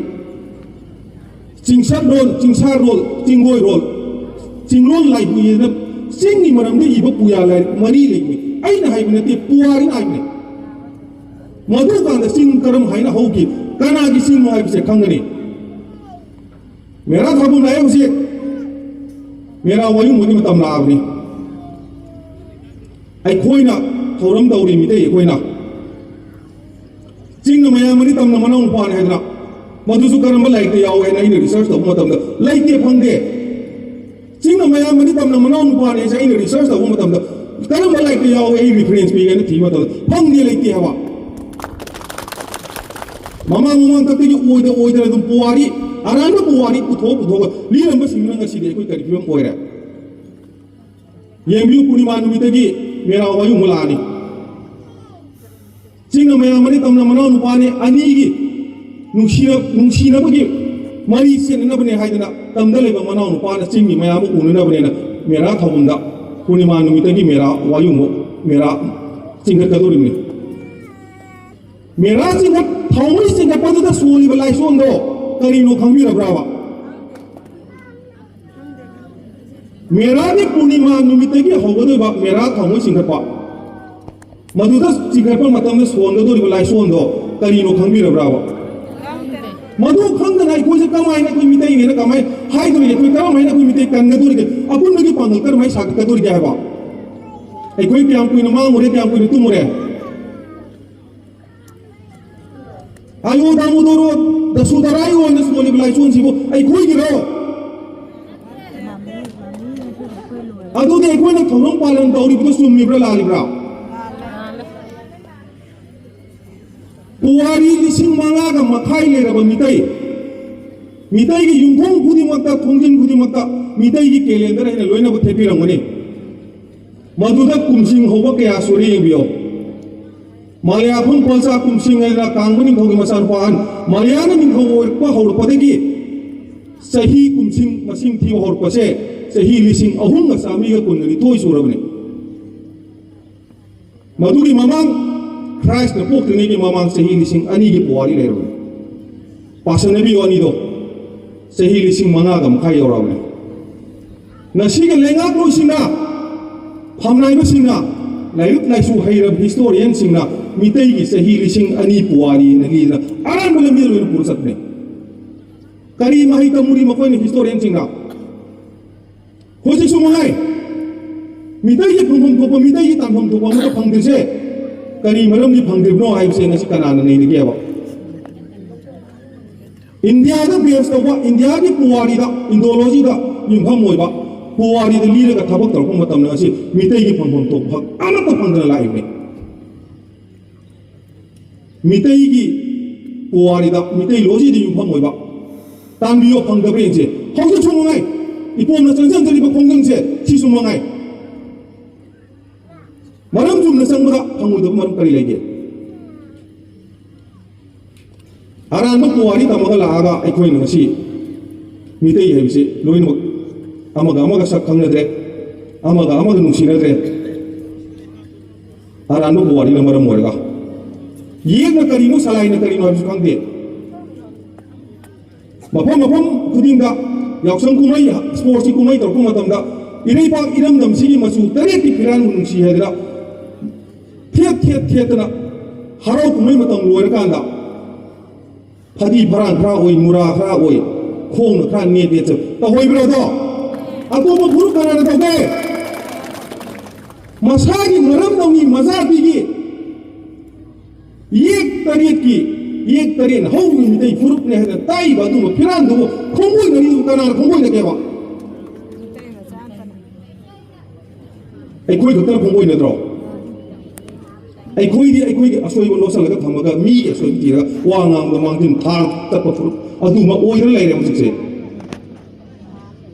ꯆꯤꯡꯁꯛꯔꯣꯜ, ꯆꯤꯡꯁꯥꯔꯣꯜ, ꯆꯤꯡꯒꯣꯏꯔꯣꯜ, ꯆꯤꯡꯂꯣꯜ ꯂꯥꯏꯍꯨꯏ ꯍꯥꯏꯅ ꯆꯤꯡꯒꯤ ꯃꯔꯝꯗ ꯏꯕ ꯄꯨꯌꯥ ꯂꯥꯏꯔꯤꯛ ꯃꯔꯤ ꯂꯩꯕꯅꯤ꯫ ꯑꯩꯅ ꯍꯥꯏꯕ ꯅꯠꯇꯦ, ꯄꯨꯋꯥꯔꯤꯅ ꯍꯥꯏꯕꯅꯤ꯫ ꯃꯗꯨꯀꯥꯟꯗ ꯆꯤꯡ ꯀꯔꯝ ꯍꯥꯏꯅ ꯍꯧꯈꯤ, ꯀꯅꯥꯒꯤ ꯆꯤꯡꯅꯣ ꯍꯥꯏꯕꯁꯦ ꯈꯪꯒꯅꯤ꯫ ꯃꯦꯔꯥ ꯊꯥꯕꯝ ꯂꯥꯛꯑꯦ ꯍꯧꯖꯤꯛ꯫ ꯃꯦꯔꯥ ꯋꯥꯌꯨꯡꯕꯒꯤ ꯃꯇꯝ ꯂꯥꯛꯑꯕꯅꯤ꯫ ꯑꯩꯈꯣꯏꯅ ꯊꯧꯔꯝ ꯇꯧꯔꯤ, ꯃꯤꯇꯩ ꯑꯩꯈꯣꯏꯅ꯫ ꯆꯤꯡꯅ ꯃꯌꯥꯝ ꯑꯅꯤ, ꯇꯝꯅ ꯃꯅꯥꯎ ꯅꯨꯄꯥꯅꯤ ꯍꯥꯏꯗꯅ, ꯃꯗꯨꯁꯨ ꯀꯔꯝꯕ ꯂꯥꯏꯔꯤꯛꯇ ꯌꯥꯎꯋꯦ ꯍꯥꯏꯅ ꯑꯩꯅ ꯔꯤꯁꯔꯁ ꯇꯧꯕ ꯃꯇꯝꯗ ꯂꯩꯇꯦ, ꯐꯪꯗꯦ꯫ ꯆꯤꯡꯅ ꯃꯌꯥꯝ ꯑꯅꯤ, ꯇꯝꯅ ꯃꯅꯥꯎ ꯅꯨꯄꯥꯅꯤ ꯍꯥꯏꯁꯦ ꯑꯩꯅ ꯔꯤꯁꯔꯁ ꯇꯧꯕ ꯃꯇꯝꯗ ꯀꯔꯝꯕ ꯂꯥꯏꯔꯤꯛꯇ ꯌꯥꯎꯋꯦ, ꯑꯩ ꯔꯤꯐꯔꯦꯟꯁ ꯄꯤꯒꯦ ꯍꯥꯏꯅ ꯊꯤꯕ ꯃꯇꯝꯗ ꯐꯪꯗꯦ, ꯂꯩꯇꯦ ꯍꯥꯏꯕ꯫ ꯃꯃꯥꯡ ꯃꯃꯥꯡ ꯀꯛꯇꯒꯤ ꯑꯣꯏꯗ ꯑꯣꯏꯗꯅ ꯑꯗꯨꯝ ꯄꯨꯋꯥꯔꯤ, ꯑꯔꯥꯟꯕ ꯄꯨꯋꯥꯔꯤ ꯄꯨꯊꯣꯛ ꯄꯨꯊꯣꯛꯑꯒ ꯂꯤꯔꯝꯕꯁꯤꯡꯗꯨꯅ ꯉꯁꯤꯗꯤ ꯑꯩꯈꯣꯏ ꯀꯔꯤ ꯐꯤꯕꯝ ꯑꯣꯏꯔꯦ? ꯌꯦꯡꯕꯤꯌꯨ, ꯄꯨꯔꯅꯤꯃꯥ ꯅꯨꯃꯤꯠꯇꯒꯤ ꯃꯦꯔꯥ ꯋꯥꯌꯨꯡꯕ ꯂꯥꯛꯑꯅꯤ꯫ ꯆꯤꯡꯅ ꯃꯌꯥꯝ ꯑꯅꯤ, ꯇꯝꯅ ꯃꯅꯥꯎ ꯅꯨꯄꯥꯅꯤ, ꯑꯅꯤꯒꯤ ꯅꯨꯡꯁꯤꯅ-, ꯅꯨꯡꯁꯤꯅꯕꯒꯤ ꯃꯔꯤ ꯆꯦꯠꯅꯅꯕꯅꯦ ꯍꯥꯏꯗꯅ ꯇꯝꯗ ꯂꯩꯕ ꯃꯅꯥꯎ ꯅꯨꯄꯥꯅ ꯆꯤꯡꯒꯤ ꯃꯌꯥꯝ ꯑꯃ ꯎꯅꯅꯕꯅꯦꯅ ꯃꯦꯔꯥ ꯊꯧꯕꯝꯗ ꯄꯨꯔꯅꯤꯃꯥ ꯅꯨꯃꯤꯠꯇꯒꯤ ꯃꯦꯔꯥ ꯋꯥꯌꯨꯡꯕ, ꯃꯦꯔꯥ ꯆꯤꯡꯈꯠꯀꯗꯧꯔꯤꯕꯅꯤ꯫ ꯃꯦꯔꯥ ꯆꯤꯡꯈꯠ-, ꯊꯥꯎꯃꯩ ꯆꯤꯡꯈꯠꯄꯗꯨꯗ ꯁꯣꯜꯂꯤꯕ ꯂꯥꯏꯁꯣꯟꯗꯣ ꯀꯔꯤꯅꯣ ꯈꯪꯕꯤꯔꯕ꯭ꯔꯥꯕ? ꯃꯦꯔꯥꯒꯤ ꯄꯨꯔꯅꯤꯃꯥ ꯅꯨꯃꯤꯠꯇꯒꯤ ꯍꯧꯒꯗꯣꯏꯕ ꯃꯦꯔꯥ ꯊꯥꯎꯃꯩ ꯆꯤꯡꯈꯠꯄ, ꯃꯗꯨꯗ ꯆꯤꯡꯈꯠꯄ ꯃꯇꯝꯗ ꯁꯣꯟꯒꯗꯧꯔꯤꯕ ꯂꯥꯏꯁꯣꯟꯗꯣ ꯀꯔꯤꯅꯣ ꯈꯪꯕꯤꯔꯕ꯭ꯔꯥꯕ? ꯃꯗꯨ ꯈꯪꯗꯅ ꯑꯩꯈꯣꯏꯁꯦ ꯀꯃꯥꯏꯅ, ꯑꯩꯈꯣꯏ ꯃꯤꯇꯩꯅꯦꯅ ꯀꯃꯥꯏꯅ ꯍꯥꯏꯗꯣꯔꯤꯒꯦ? ꯑꯩꯈꯣꯏ ꯀꯔꯝꯍꯥꯏꯅ ꯑꯩꯈꯣꯏ ꯃꯤꯇꯩ ꯀꯟꯒꯗꯣꯔꯤꯒꯦ? ꯑꯄꯨꯟꯕꯒꯤ ꯄꯥꯡꯒꯜ ꯀꯔꯝꯍꯥꯏꯅ ꯁꯥꯒꯠꯀꯗꯣꯔꯤꯒꯦ ꯍꯥꯏꯕ? ꯑꯩꯈꯣꯏ ꯀꯌꯥꯝ ꯀꯨꯏꯅ ꯃꯥꯡꯉꯨꯔꯦ, ꯀꯌꯥꯝ ꯀꯨꯏꯅ ꯇꯨꯝꯃꯨꯔꯦ? ꯑꯌꯣ ꯗꯥꯃꯣꯗꯣꯔꯣ ꯗꯁꯨꯗꯔꯥꯒꯤ ꯑꯣꯏꯅ ꯁꯣꯜꯂꯤꯕ ꯂꯥꯏꯁꯣꯟꯁꯤꯕꯨ ꯑꯩꯈꯣꯏꯒꯤꯔꯣ? ꯑꯗꯨꯗꯤ ꯑꯩꯈꯣꯏꯅ ꯊꯧꯔꯝ ꯄꯥꯂꯟ ꯇꯧꯔꯤꯕꯗꯣ ꯆꯨꯝꯃꯤꯕ꯭ꯔꯥ, ꯂꯥꯜꯂꯤꯕ꯭ꯔꯥ? ꯄꯨꯋꯥꯔꯤ ꯂꯤꯁꯤꯡ ꯃꯉꯥꯒ ꯃꯈꯥꯏ ꯂꯩꯔꯕ ꯃꯤꯇꯩ, ꯃꯤꯇꯩꯒꯤ ꯌꯨꯝꯊꯣꯡ ꯈꯨꯗꯤꯡꯃꯛꯇ, ꯊꯣꯡꯖꯤꯟ ꯈꯨꯗꯤꯡꯃꯛꯇ ꯃꯤꯇꯩꯒꯤ ꯀꯦꯂꯦꯟꯗꯔ ꯍꯥꯏꯅ ꯂꯣꯏꯅꯃꯛ ꯊꯦꯠꯄꯤꯔꯝꯒꯅꯤ꯫ ꯃꯗꯨꯗ ꯀꯨꯝꯁꯤꯡ ꯍꯧꯕ ꯀꯌꯥ ꯁꯨꯔꯦ ꯌꯦꯡꯕꯤꯌꯨ꯫ ꯃꯂꯌꯥꯐꯝ ꯄꯜꯆꯥ ꯀꯨꯝꯁꯤꯡ ꯍꯥꯏꯗꯅ ꯀꯥꯡꯕ ꯅꯤꯡꯊꯧꯒꯤ ꯃꯆꯥꯅꯨꯄꯥ ꯑꯍꯟ, ꯃꯂꯌꯥꯅ ꯅꯤꯡꯊꯧ ꯑꯣꯏꯔꯛꯄ ꯍꯧꯔꯛꯄꯗꯒꯤ ꯆꯍꯤ ꯀꯨꯝꯁꯤꯡ ꯃꯁꯤꯡ ꯊꯤꯕ ꯍꯧꯔꯛꯄꯁꯦ ꯆꯍꯤ ꯂꯤꯁꯤꯡ ꯑꯍꯨꯝꯒ ꯆꯥꯃꯔꯤꯒ ꯀꯨꯟꯒ ꯅꯤꯊꯣꯏ ꯁꯨꯔꯕꯅꯤ꯫ ꯃꯗꯨꯒꯤ ꯃꯃꯥꯡ, ꯈ꯭ꯔꯥꯏꯁꯅ ꯄꯣꯛꯇ꯭ꯔꯤꯉꯩꯒꯤ ꯃꯃꯥꯡ ꯆꯍꯤ ꯂꯤꯁꯤꯡ ꯑꯅꯤꯒꯤ ꯄꯨꯋꯥꯔꯤ ꯂꯩꯔꯕꯅꯤ꯫ ꯄꯥꯁꯟꯅꯕꯤꯌꯨ ꯑꯅꯤꯗꯣ꯫ ꯆꯍꯤ ꯂꯤꯁꯤꯡ ꯃꯉꯥꯒ ꯃꯈꯥꯏ ꯌꯧꯔꯛꯑꯕꯅꯤ꯫ ꯉꯁꯤꯒꯤ ꯂꯩꯉꯥꯛꯂꯣꯏꯁꯤꯡꯅ, ꯐꯝꯅꯥꯏꯕꯁꯤꯡꯅ ꯂꯥꯏꯔꯤꯛ ꯂꯥꯏꯁꯨ ꯍꯩꯔꯕ ꯍꯤꯁꯇꯣꯔꯤꯌꯟꯁꯤꯡꯅ ꯃꯤꯇꯩꯒꯤ ꯆꯍꯤ ꯂꯤꯁꯤꯡ ꯑꯅꯤ ꯄꯨꯋꯥꯔꯤꯅ ꯂꯤꯗꯅ ꯑꯔꯥꯟꯕ ꯂꯝꯕꯤꯗ ꯂꯣꯏꯅ ꯄꯨꯔ ꯆꯠꯄꯅꯦ꯫ ꯀꯔꯤ ꯃꯍꯩ ꯇꯝꯃꯨꯔꯤ ꯃꯈꯣꯏꯅ ꯍꯤꯁꯇꯣꯔꯤꯌꯟꯁꯤꯡꯅ? ꯍꯧꯖꯤꯛꯁꯨ ꯃꯉꯥꯏ, ꯃꯤꯇꯩꯒꯤ ꯐꯪꯐꯝ ꯊꯣꯛꯄ, ꯃꯤꯇꯩꯒꯤ ꯇꯥꯟꯐꯝ ꯊꯣꯛꯄ ꯑꯃꯠꯇ ꯐꯪꯗ꯭ꯔꯤꯁꯦ ꯀꯔꯤ ꯃꯔꯝꯒꯤ ꯐꯪꯗ꯭ꯔꯤꯕꯅꯣ ꯍꯥꯏꯕꯁꯦ ꯉꯁꯤ ꯀꯅꯥꯅ ꯅꯩꯅꯒꯦꯕ? ꯏꯟꯗꯤꯌꯥꯗ ꯕꯦꯁ ꯇꯧꯕ, ꯏꯟꯗꯤꯌꯥꯒꯤ ꯄꯨꯋꯥꯔꯤꯗ, ꯏꯟꯗꯣꯂꯣꯖꯤꯗ ꯌꯨꯝꯐꯝ ꯑꯣꯏꯕ ꯄꯨꯋꯥꯔꯤꯗ ꯂꯤꯔꯒ ꯊꯕꯛ ꯇꯧꯔꯛꯄ ꯃꯇꯝꯗ ꯉꯁꯤ ꯃꯤꯇꯩꯒꯤ ꯐꯪꯐꯝ ꯊꯣꯛꯄ ꯍꯛ ꯑꯃꯠꯇ ꯐꯪꯗꯅ ꯂꯥꯛꯏꯕꯅꯤ꯫ ꯃꯤꯇꯩꯒꯤ ꯄꯨꯋꯥꯔꯤꯗ, ꯃꯤꯇꯩ ꯂꯣꯁꯤꯗ ꯌꯨꯝꯐꯝ ꯑꯣꯏꯕ ꯇꯥꯟꯕꯤꯌꯣ ꯐꯪꯗꯕ꯭ꯔꯥ ꯌꯦꯡꯁꯦ꯫ ꯍꯧꯖꯤꯛꯁꯨ ꯃꯉꯥꯏ, ꯏꯄꯣꯝꯅ ꯆꯪꯁꯤꯟꯖꯔꯤꯕ ꯈꯣꯡꯖꯪꯁꯦ ꯁꯤꯁꯨ ꯃꯉꯥꯏ꯫ ꯃꯔꯝ ꯆꯨꯝꯅ ꯆꯪꯕꯗ ꯐꯪꯉꯣꯏꯗꯕ ꯃꯔꯝ ꯀꯔꯤ ꯂꯩꯒꯦ? ꯑꯔꯥꯟꯕ ꯄꯨꯋꯥꯔꯤ ꯇꯝꯃꯒ ꯂꯥꯛꯑꯒ ꯑꯩꯈꯣꯏꯅ ꯉꯁꯤ ꯃꯤꯇꯩ ꯍꯥꯏꯕꯁꯤ ꯂꯣꯏꯅꯃꯛ ꯑꯃꯒ ꯑꯃꯒ ꯁꯛ ꯈꯪꯅꯗ꯭ꯔꯦ, ꯑꯃꯒ ꯑꯃꯒ ꯅꯨꯡꯁꯤꯅꯗ꯭ꯔꯦ꯫ ꯑꯔꯥꯟꯕ ꯄꯨꯋꯥꯔꯤꯅ ꯃꯔꯝ ꯑꯣꯏꯔꯒ ꯌꯦꯛꯅ ꯀꯔꯤꯅꯣ, ꯁꯂꯥꯏꯅ ꯀꯔꯤꯅꯣ ꯍꯥꯏꯕꯁꯨ ꯈꯪꯗꯦ꯫ ꯃꯐꯝ ꯃꯐꯝ ꯈꯨꯗꯤꯡꯗ ꯌꯥꯎꯁꯪ ꯀꯨꯝꯍꯩ, ꯁ꯭ꯄꯣꯔꯠꯁꯀꯤ ꯀꯨꯝꯍꯩ ꯇꯧꯔꯛꯄ ꯃꯇꯝꯗ ꯏꯔꯩꯄꯥꯛ ꯏꯔꯝꯗꯝꯁꯤꯒꯤ ꯃꯆꯨ ꯇꯔꯦꯠꯀꯤ ꯐꯤꯔꯥꯟꯕꯨ ꯅꯨꯡꯁꯤ ꯍꯥꯏꯗꯅ ꯊꯦꯠ ꯊꯦꯠ ꯊꯦꯠꯇꯅ ꯍꯔꯥꯎ ꯀꯨꯝꯍꯩ ꯃꯇꯝ ꯂꯣꯏꯔꯀꯥꯟꯗ ꯐꯗꯤ ꯐꯔꯥꯡ ꯈꯔ ꯑꯣꯏ, ꯃꯨꯔꯥ ꯈꯔ ꯑꯣꯏ, ꯈꯣꯡꯅ ꯈꯔ ꯅꯦꯠ ꯅꯦꯠ ꯆꯠ ꯇꯧꯍꯣꯏꯕ꯭ꯔꯣ ꯑꯗꯣ? ꯑꯇꯣꯞꯄ ꯐꯨꯔꯨꯞ ꯀꯅꯥꯅ ꯇꯧꯒꯦ? ꯃꯁꯥꯒꯤ ꯃꯔꯝꯗꯧꯅꯤ ꯃꯆꯥꯄꯤꯒꯤ ꯌꯦꯛ ꯇꯔꯦꯠꯀꯤ, ꯌꯦꯛ ꯇꯔꯦꯠ ꯍꯧꯕꯒꯤ ꯃꯤꯇꯩ ꯐꯨꯔꯨꯞꯅꯦ ꯍꯥꯏꯅ ꯇꯥꯛꯏꯕ ꯑꯗꯨꯒꯨꯝꯕ ꯐꯤꯔꯥꯟꯗꯨꯕꯨ ꯈꯣꯡꯒꯣꯏꯅꯔꯤꯗꯨꯕꯨ ꯀꯅꯥꯅ ꯈꯣꯡꯒꯣꯏꯅꯒꯦꯕ? ꯑꯩꯈꯣꯏ ꯈꯛꯇꯅ ꯈꯣꯡꯒꯣꯏꯅꯗ꯭ꯔꯣ? ꯑꯩꯈꯣꯏꯗꯤ ꯑꯩꯈꯣꯏꯒꯤ ꯑꯁꯣꯏꯕ ꯂꯣꯠꯁꯤꯜꯂꯒ ꯊꯝꯃꯒ ꯃꯤꯒꯤ ꯑꯁꯣꯏꯕ ꯊꯤꯔꯒ ꯋꯥ ꯉꯥꯡꯕ ꯃꯥꯡꯖꯤꯟ ꯊꯥ ꯆꯠꯄ ꯐꯨꯔꯨꯞ ꯑꯗꯨꯃꯛ ꯑꯣꯏꯔ ꯂꯩꯔꯦ ꯍꯧꯖꯤꯛꯁꯦ꯫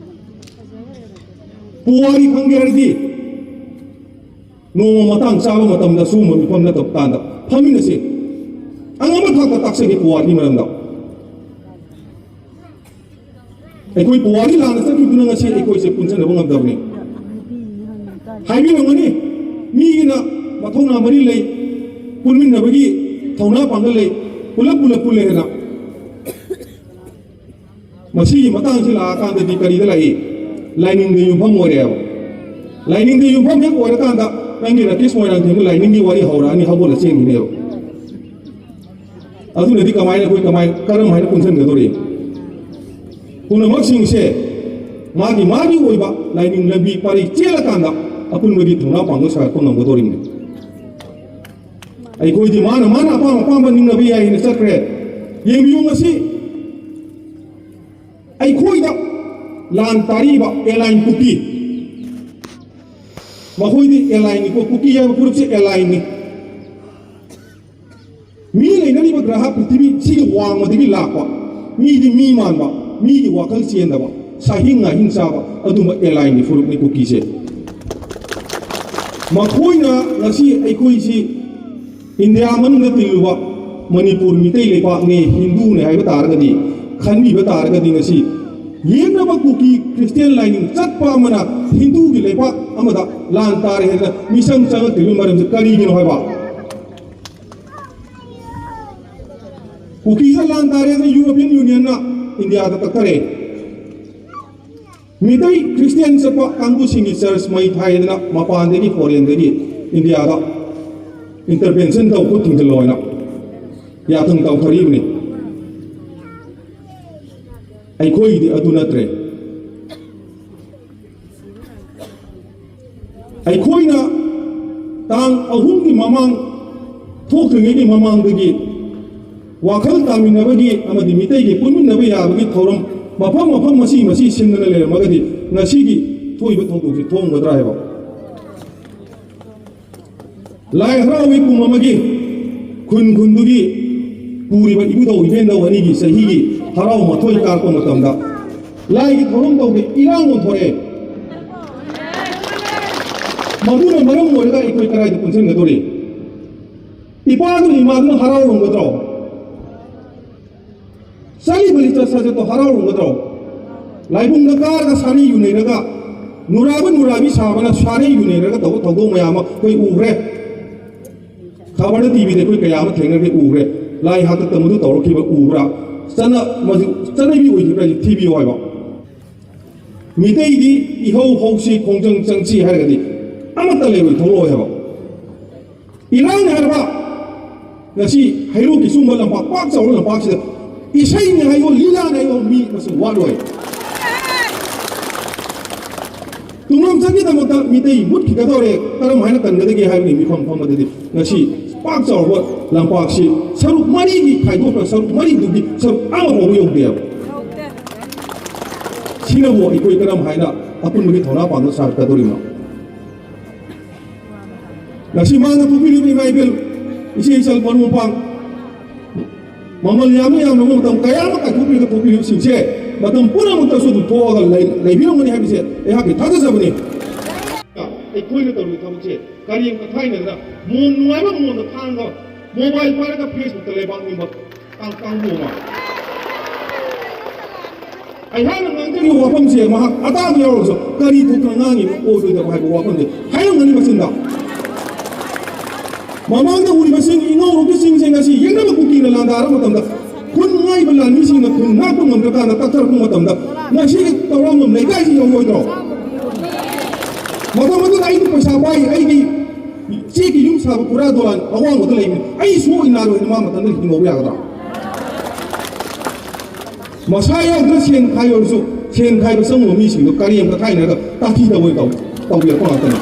ꯄꯨꯋꯥꯔꯤ ꯈꯪꯒꯦ ꯍꯥꯏꯔꯗꯤ ꯅꯣꯡꯃ ꯃꯇꯥꯡ ꯆꯥꯕ ꯃꯇꯝꯗ ꯁꯨꯝꯕ ꯃꯤꯐꯝ ꯅꯠꯇꯕ ꯀꯥꯟꯗ ꯐꯝꯃꯤꯟꯅꯁꯤ꯫ ꯑꯉꯝꯕ ꯊꯥꯛꯇ ꯇꯥꯛꯆꯒꯦ ꯄꯨꯋꯥꯔꯤꯒꯤ ꯃꯔꯝꯗ꯫ ꯑꯩꯈꯣꯏ ꯄꯨꯋꯥꯔꯤ ꯂꯥꯟꯅ ꯆꯠꯈꯤꯕꯗꯨꯅ ꯉꯁꯤ ꯑꯩꯈꯣꯏꯁꯦ ꯄꯨꯟꯁꯤꯟꯅꯕ ꯉꯝꯗꯕꯅꯤ꯫ ꯍꯥꯏꯕꯤꯔꯝꯒꯅꯤ, ꯃꯤꯒꯤꯅ ꯃꯊꯧꯅꯥ ꯃꯔꯤ ꯂꯩ, ꯄꯨꯟꯃꯤꯟꯅꯕꯒꯤ ꯊꯧꯅꯥ ꯄꯥꯡꯒꯜ ꯂꯩ, ꯄꯨꯂꯞ ꯄꯨꯂꯞ ꯄꯨꯜꯂꯦ ꯍꯥꯏꯅ꯫ ꯃꯁꯤꯒꯤ ꯃꯇꯥꯡꯁꯤ ꯂꯥꯛꯑꯀꯥꯟꯗꯗꯤ ꯀꯔꯤꯗ ꯂꯥꯛꯏ? ꯂꯥꯏꯅꯤꯡꯗ ꯌꯨꯝꯐꯝ ꯑꯣꯏꯔꯦꯕ꯫ ꯂꯥꯏꯅꯤꯡꯗ ꯌꯨꯝꯐꯝ ꯍꯦꯛ ꯑꯣꯏꯔꯀꯥꯟꯗ ꯅꯪꯒꯤ ꯔꯥꯀꯦꯁ ꯃꯣꯏꯔꯥꯡꯊꯦꯝꯒꯤ ꯂꯥꯏꯅꯤꯡꯒꯤ ꯋꯥꯔꯤ ꯍꯧꯔꯛꯑꯅꯤ, ꯍꯧꯒꯠꯂ ꯆꯦꯟꯈꯤꯅꯦꯕ꯫ ꯑꯗꯨꯅꯗꯤ ꯀꯃꯥꯏꯅ ꯑꯩꯈꯣꯏ ꯀꯃꯥꯏ, ꯀꯔꯝ ꯍꯥꯏꯅ ꯄꯨꯟꯁꯤꯟꯒꯗꯧꯔꯤ? ꯄꯨꯝꯅꯃꯛꯁꯤꯡꯁꯦ ꯃꯥꯒꯤ ꯃꯥꯒꯤ ꯑꯣꯏꯕ ꯂꯥꯏꯅꯤꯡ ꯂꯝꯕꯤ ꯄꯔꯤ ꯆꯦꯜꯂꯀꯥꯟꯗ ꯑꯄꯨꯟꯕꯒꯤ ꯊꯧꯅꯥ ꯄꯥꯡꯒꯜ ꯁꯥꯒꯠꯄ ꯉꯝꯒꯗꯧꯔꯤꯕꯅꯤ꯫ ꯑꯩꯈꯣꯏꯗꯤ ꯃꯥꯅ ꯃꯥꯅ ꯑꯄꯥꯝ ꯑꯄꯥꯝꯕ ꯅꯤꯡꯅꯕ ꯌꯥꯏꯅ ꯆꯠꯈ꯭ꯔꯦ꯫ ꯌꯦꯡꯕꯤꯌꯨ ꯉꯁꯤ ꯑꯩꯈꯣꯏꯗ ꯂꯥꯟ ꯇꯥꯔꯤꯕ ꯑꯦꯂꯥꯏꯟ ꯀꯨꯀꯤ, ꯃꯈꯣꯏꯗꯤ ꯑꯦꯂꯥꯏꯟꯅꯤꯀꯣ, ꯀꯨꯀꯤ ꯍꯥꯏꯕ ꯐꯨꯔꯨꯞꯁꯦ ꯑꯦꯂꯥꯏꯟꯅꯤ꯫ ꯃꯤ ꯂꯩꯅꯔꯤꯕ ꯒ꯭ꯔꯍ ꯄ꯭ꯔꯤꯊꯤꯕꯤ ꯁꯤꯒꯤ ꯋꯥꯡꯃꯗꯒꯤ ꯂꯥꯛꯄ, ꯃꯤꯗꯤ ꯃꯤ ꯃꯥꯟꯕ, ꯃꯤꯒꯤ ꯋꯥꯈꯜ ꯆꯦꯟꯗꯕ, ꯁꯥꯍꯤꯡ ꯉꯥꯍꯤꯡ ꯆꯥꯕ ꯑꯗꯨꯝꯕ ꯑꯦꯂꯥꯏꯟꯒꯤ ꯐꯨꯔꯨꯞꯅꯤ ꯀꯨꯀꯤꯁꯦ꯫ ꯃꯈꯣꯏꯅ ꯉꯁꯤ ꯑꯩꯈꯣꯏꯁꯤ ꯏꯟꯗꯤꯌꯥ ꯃꯅꯨꯡꯗ ꯇꯤꯜꯂꯨꯕ ꯃꯅꯤꯄꯨꯔ ꯃꯤꯇꯩ ꯂꯩꯄꯥꯛꯅꯤ, ꯍꯤꯟꯗꯨꯅꯤ ꯍꯥꯏꯕ ꯇꯥꯔꯒꯗꯤ, ꯈꯟꯕꯤꯕ ꯇꯥꯔꯒꯗꯤ ꯉꯁꯤ ꯌꯦꯛꯅꯕ ꯀꯨꯀꯤ ꯈ꯭ꯔꯤꯁꯇꯤꯌꯥꯟ ꯂꯥꯏꯅꯤꯡ ꯆꯠꯄ ꯑꯃꯅ ꯍꯤꯟꯗꯨꯒꯤ ꯂꯩꯄꯥꯛ ꯑꯃꯗ ꯂꯥꯟ ꯇꯥꯔꯦ ꯍꯥꯏꯗꯅ ꯃꯤꯆꯪ ꯆꯪꯉꯛꯇ꯭ꯔꯤꯕꯒꯤ ꯃꯔꯝꯁꯦ ꯀꯔꯤꯒꯤꯅꯣ ꯍꯥꯏꯕ? ꯀꯨꯀꯤꯗ ꯂꯥꯟ ꯇꯥꯔꯦ ꯍꯥꯏꯗꯅ ꯌꯨꯔꯣꯄꯤꯌꯟ ꯌꯨꯅꯤꯌꯟꯅ ꯏꯟꯗꯤꯌꯥꯗ ꯀꯛꯊꯔꯛꯑꯦ꯫ ꯃꯤꯇꯩ ꯈ꯭ꯔꯤꯁꯇꯤꯌꯥꯟ ꯆꯠꯄ ꯀꯥꯡꯕꯨꯁꯤꯡꯒꯤ ꯆꯔꯆ ꯃꯩ ꯊꯥꯏꯗꯅ ꯃꯄꯥꯟꯗꯒꯤ, ꯐꯣꯔꯦꯟꯗꯒꯤ ꯏꯟꯗꯤꯌꯥꯗ ꯏꯟꯇꯔꯚꯦꯟꯁꯟ ꯇꯧ, ꯈꯨꯠ ꯊꯤꯡꯖꯤꯜꯂꯣ ꯍꯥꯏꯅ ꯌꯥꯊꯪ ꯇꯧꯊꯔꯤꯕꯅꯤ꯫ ꯑꯩꯈꯣꯏꯒꯤꯗꯤ ꯑꯗꯨ ꯅꯠꯇ꯭ꯔꯦ꯫ ꯑꯩꯈꯣꯏꯅ ꯇꯥꯡ ꯑꯍꯨꯝꯒꯤ ꯃꯃꯥꯡ ꯊꯣꯛꯇ꯭ꯔꯤꯉꯩꯒꯤ ꯃꯃꯥꯡꯗꯒꯤ ꯋꯥꯈꯜ ꯇꯥꯃꯤꯟꯅꯕꯒꯤ ꯑꯃꯗꯤ ꯃꯤꯇꯩꯒꯤ ꯄꯨꯟꯃꯤꯟꯅꯕ ꯌꯥꯕꯒꯤ ꯊꯧꯔꯝ ꯃꯐꯝ ꯃꯐꯝ ꯃꯁꯤ ꯃꯁꯤ ꯁꯤꯟꯗꯨꯅ ꯂꯩꯔꯝꯃꯒꯗꯤ ꯉꯁꯤꯒꯤ ꯊꯣꯛꯏꯕ ꯊꯧꯗꯣꯛꯁꯤ ꯊꯣꯛꯑꯝꯒꯗ꯭ꯔꯥ ꯍꯥꯏꯕ꯫ ꯂꯥꯏ ꯍꯔꯥꯎꯕꯒꯤ ꯀꯨꯝ ꯑꯃꯒꯤ ꯈꯨꯟ ꯈꯨꯟꯗꯨꯒꯤ ꯄꯨꯔꯤꯕ ꯏꯕꯨꯙꯧ ꯏꯕꯦꯟꯗꯧ ꯑꯅꯤꯒꯤ ꯆꯍꯤꯒꯤ ꯍꯔꯥꯎ ꯃꯊꯣꯏ ꯀꯥꯔꯛꯄ ꯃꯇꯝꯗ ꯂꯥꯏꯒꯤ ꯊꯧꯔꯝ ꯇꯧꯗꯦ, ꯏꯔꯥꯡ ꯑꯣꯟꯊꯣꯔꯛꯑꯦ꯫ ꯃꯗꯨꯅ ꯃꯔꯝ ꯑꯣꯏꯔꯒ ꯑꯩꯈꯣꯏ ꯀꯗꯥꯏꯗ ꯄꯨꯟꯁꯤꯟꯒꯗꯧꯔꯤ? ꯏꯄꯥꯗꯨꯅ ꯏꯃꯥꯗꯨꯅ ꯍꯔꯥꯎꯔꯝꯒꯗ꯭ꯔꯣ? ꯆꯠꯂꯤꯕ ꯂꯤꯆꯠ ꯁꯥꯖꯠꯇꯣ ꯍꯔꯥꯎꯔꯝꯒꯗ꯭ꯔꯣ? ꯂꯥꯏꯕꯨꯡꯗ ꯀꯥꯔꯒ ꯁꯥꯔꯤ ꯌꯨꯅꯩꯔꯒ, ꯅꯨꯔꯥꯕ ꯅꯨꯔꯥꯕꯤ ꯁꯥꯕꯅ ꯁꯥꯔꯤ ꯌꯨꯅꯩꯔꯒ ꯇꯧꯕ ꯊꯧꯗꯣꯛ ꯃꯌꯥꯝ ꯑꯃ ꯑꯩꯈꯣꯏ ꯎꯈ꯭ꯔꯦ꯫ ꯈꯕꯔꯗ, ꯇꯤꯚꯤꯗ ꯑꯩꯈꯣꯏ ꯀꯌꯥ ꯑꯃ ꯊꯦꯡꯅꯈ꯭ꯔꯦ, ꯎꯈ꯭ꯔꯦ꯫ ꯂꯥꯏ ꯍꯥꯛꯇꯛꯇ ꯃꯗꯨ ꯇꯧꯔꯛꯈꯤꯕ ꯎꯕ꯭ꯔꯥ? ꯆꯠꯅ-, ꯃꯗꯨ ꯆꯠꯅꯕꯤ ꯑꯣꯏꯈꯤꯕ꯭ꯔꯥ ꯍꯥꯏꯁꯤ ꯊꯤꯕꯤꯌꯨ ꯍꯥꯏꯕ꯫ ꯃꯤꯇꯩꯗꯤ ꯏꯍꯧ ꯍꯧꯁꯤ, ꯈꯣꯡꯖꯪ ꯆꯪꯁꯤ ꯍꯥꯏꯔꯒꯗꯤ ꯑꯃꯠꯇ ꯂꯩꯔꯣꯏ, ꯊꯣꯛꯂꯛꯑꯣꯏ ꯍꯥꯏꯕ꯫ ꯏꯔꯥꯡꯅꯤ ꯍꯥꯏꯔꯕ, ꯉꯁꯤ ꯍꯩꯔꯣꯛꯀꯤ ꯁꯨꯝꯕ ꯂꯝꯄꯥꯛ, ꯄꯥꯛ ꯆꯥꯎꯔꯕ ꯂꯝꯄꯥꯛꯁꯤꯗ ꯏꯁꯩꯅꯤ ꯍꯥꯏꯌꯣ, ꯂꯤꯂꯥꯅꯤ ꯍꯥꯏꯌꯣ, ꯃꯤ ꯃꯁꯤꯡ ꯋꯥꯠꯂꯣꯏ꯫ ꯇꯨꯡꯂꯝꯆꯠꯀꯤꯗꯃꯛꯇ ꯃꯤꯇꯩ ꯃꯨꯠꯈꯤꯒꯗꯧꯔꯦ, ꯀꯔꯝ ꯍꯥꯏꯅ ꯀꯟꯒꯗꯒꯦ ꯍꯥꯏꯕꯒꯤ ꯃꯤꯐꯝ ꯐꯝꯕꯗꯗꯤ ꯉꯁꯤ ꯄꯥꯛ ꯆꯥꯎꯔꯕ ꯂꯝꯄꯥꯛꯁꯤ ꯁꯔꯨꯛ ꯃꯔꯤꯒꯤ ꯈꯥꯏꯗꯣꯛꯈ꯭ꯔ ꯁꯔꯨꯛ ꯃꯔꯤꯗꯨꯒꯤ ꯁꯔꯨꯛ ꯑꯃ ꯐꯥꯎꯕ ꯌꯧꯗꯦꯕ꯫ ꯁꯤꯅꯕꯨ ꯑꯩꯈꯣꯏ ꯀꯔꯝ ꯍꯥꯏꯅ ꯑꯄꯨꯟꯕꯒꯤ ꯊꯧꯅꯥ ꯄꯥꯡꯒꯜ ꯁꯥꯔꯛꯀꯗꯧꯔꯤꯕꯅꯣ? ꯉꯁꯤ ꯃꯥꯅ ꯄꯨꯕꯤꯔꯤꯕ ꯏꯃꯥ ꯏꯕꯦꯜ, ꯏꯆꯦ ꯏꯆꯜ ꯃꯔꯨꯞ ꯃꯄꯥꯡ, ꯃꯃꯜ ꯌꯥꯝꯅ ꯌꯥꯝꯂꯕ ꯃꯇꯝ ꯀꯌꯥ ꯑꯃ ꯀꯥꯏꯊꯣꯛꯄꯤꯔꯒ ꯄꯨꯕꯤꯔꯤꯕꯁꯤꯡꯁꯦ ꯃꯇꯝ ꯄꯨꯝꯅꯃꯛꯇꯁꯨ ꯑꯗꯨꯝ ꯊꯣꯛꯑꯒ ꯂꯩ-, ꯂꯩꯕꯤꯔꯝꯒꯅꯤ ꯍꯥꯏꯕꯁꯦ ꯑꯩꯍꯥꯛꯀꯤ ꯊꯥꯖꯖꯕꯅꯤ꯫ ꯑꯩꯈꯣꯏꯅ ꯇꯧꯔꯤꯕ ꯊꯕꯛꯁꯦ ꯀꯔꯤ ꯑꯃ ꯊꯥꯏꯅꯗꯅ ꯃꯣꯟ ꯅꯨꯡꯉꯥꯏꯕ ꯃꯣꯟꯗ ꯈꯥꯡꯉꯒ ꯃꯣꯕꯥꯏꯜ ꯄꯥꯏꯔꯒ ꯐꯦꯁꯕꯨꯛꯇ ꯂꯩꯕꯥꯛ ꯅꯤꯡꯕ ꯀꯥꯡ-, ꯀꯥꯡꯕꯨ ꯑꯃ꯫ ꯑꯩꯍꯥꯛꯅ ꯉꯥꯡꯖꯔꯤꯕ ꯋꯥꯐꯝꯁꯦ ꯃꯍꯥꯛ ꯑꯇꯥꯕ ꯌꯥꯎꯔꯁꯨ ꯀꯔꯤ ꯊꯣꯛꯇꯅ ꯉꯥꯡꯉꯤꯕ ꯑꯣꯏꯔꯣꯏꯗꯕ ꯍꯥꯏꯕ ꯋꯥꯐꯝꯁꯦ ꯍꯥꯏꯔꯝꯒꯅꯤ ꯃꯆꯤꯟꯗ꯫ ꯃꯃꯥꯡꯗ ꯎꯔꯤꯕꯁꯤꯡ ꯏꯉꯧꯔꯣꯛꯄꯤꯁꯤꯡꯁꯦ ꯉꯁꯤ ꯌꯦꯛꯅꯕ ꯀꯨꯀꯤꯅ ꯂꯥꯟꯗꯥꯔꯕ ꯃꯇꯝꯗ ꯈꯨꯟ ꯉꯥꯛꯏꯕ ꯂꯥꯟꯃꯤꯁꯤꯡꯅ ꯈꯨꯟ ꯉꯥꯛꯄ ꯉꯝꯗ꯭ꯔꯀꯥꯟꯗ ꯀꯛꯊꯔꯛꯄ ꯃꯇꯝꯗ ꯉꯁꯤꯒꯤ ꯇꯧꯔꯝꯕ ꯂꯩꯀꯥꯏꯁꯤ ꯌꯧꯔꯣꯏꯗ꯭ꯔꯣ? ꯃꯇꯝ ꯑꯗꯨꯗ ꯑꯩꯒꯤ ꯄꯩꯁꯥ ꯄꯥꯏ, ꯑꯩꯒꯤ ꯆꯦꯛꯀꯤ ꯌꯨꯝ ꯁꯥꯕ ꯄꯨꯔꯥ ꯗꯣꯂꯥꯟ ꯑꯋꯥꯡꯕꯗ ꯂꯩꯕꯅꯤ꯫ ꯑꯩ ꯁꯣꯛꯏ ꯅꯥꯔꯣꯏꯅ ꯃꯥ ꯃꯇꯝꯗ ꯍꯤꯡꯍꯧꯕ ꯌꯥꯒꯗ꯭ꯔꯥ? ꯃꯁꯥ ꯌꯥꯎꯗꯅ ꯁꯦꯟ ꯈꯥꯏ ꯑꯣꯏꯔꯁꯨ ꯁꯦꯟ ꯈꯥꯏꯕ ꯆꯪꯉꯨꯕ ꯃꯤꯁꯤꯡꯗꯣ ꯀꯔꯦꯝ ꯀꯊꯥꯏꯅꯔꯒ ꯇꯥꯊꯤ ꯇꯧꯕ ꯇꯧ-, ꯇꯧꯕꯤꯔꯛꯄ ꯉꯥꯛꯇꯅꯤ꯫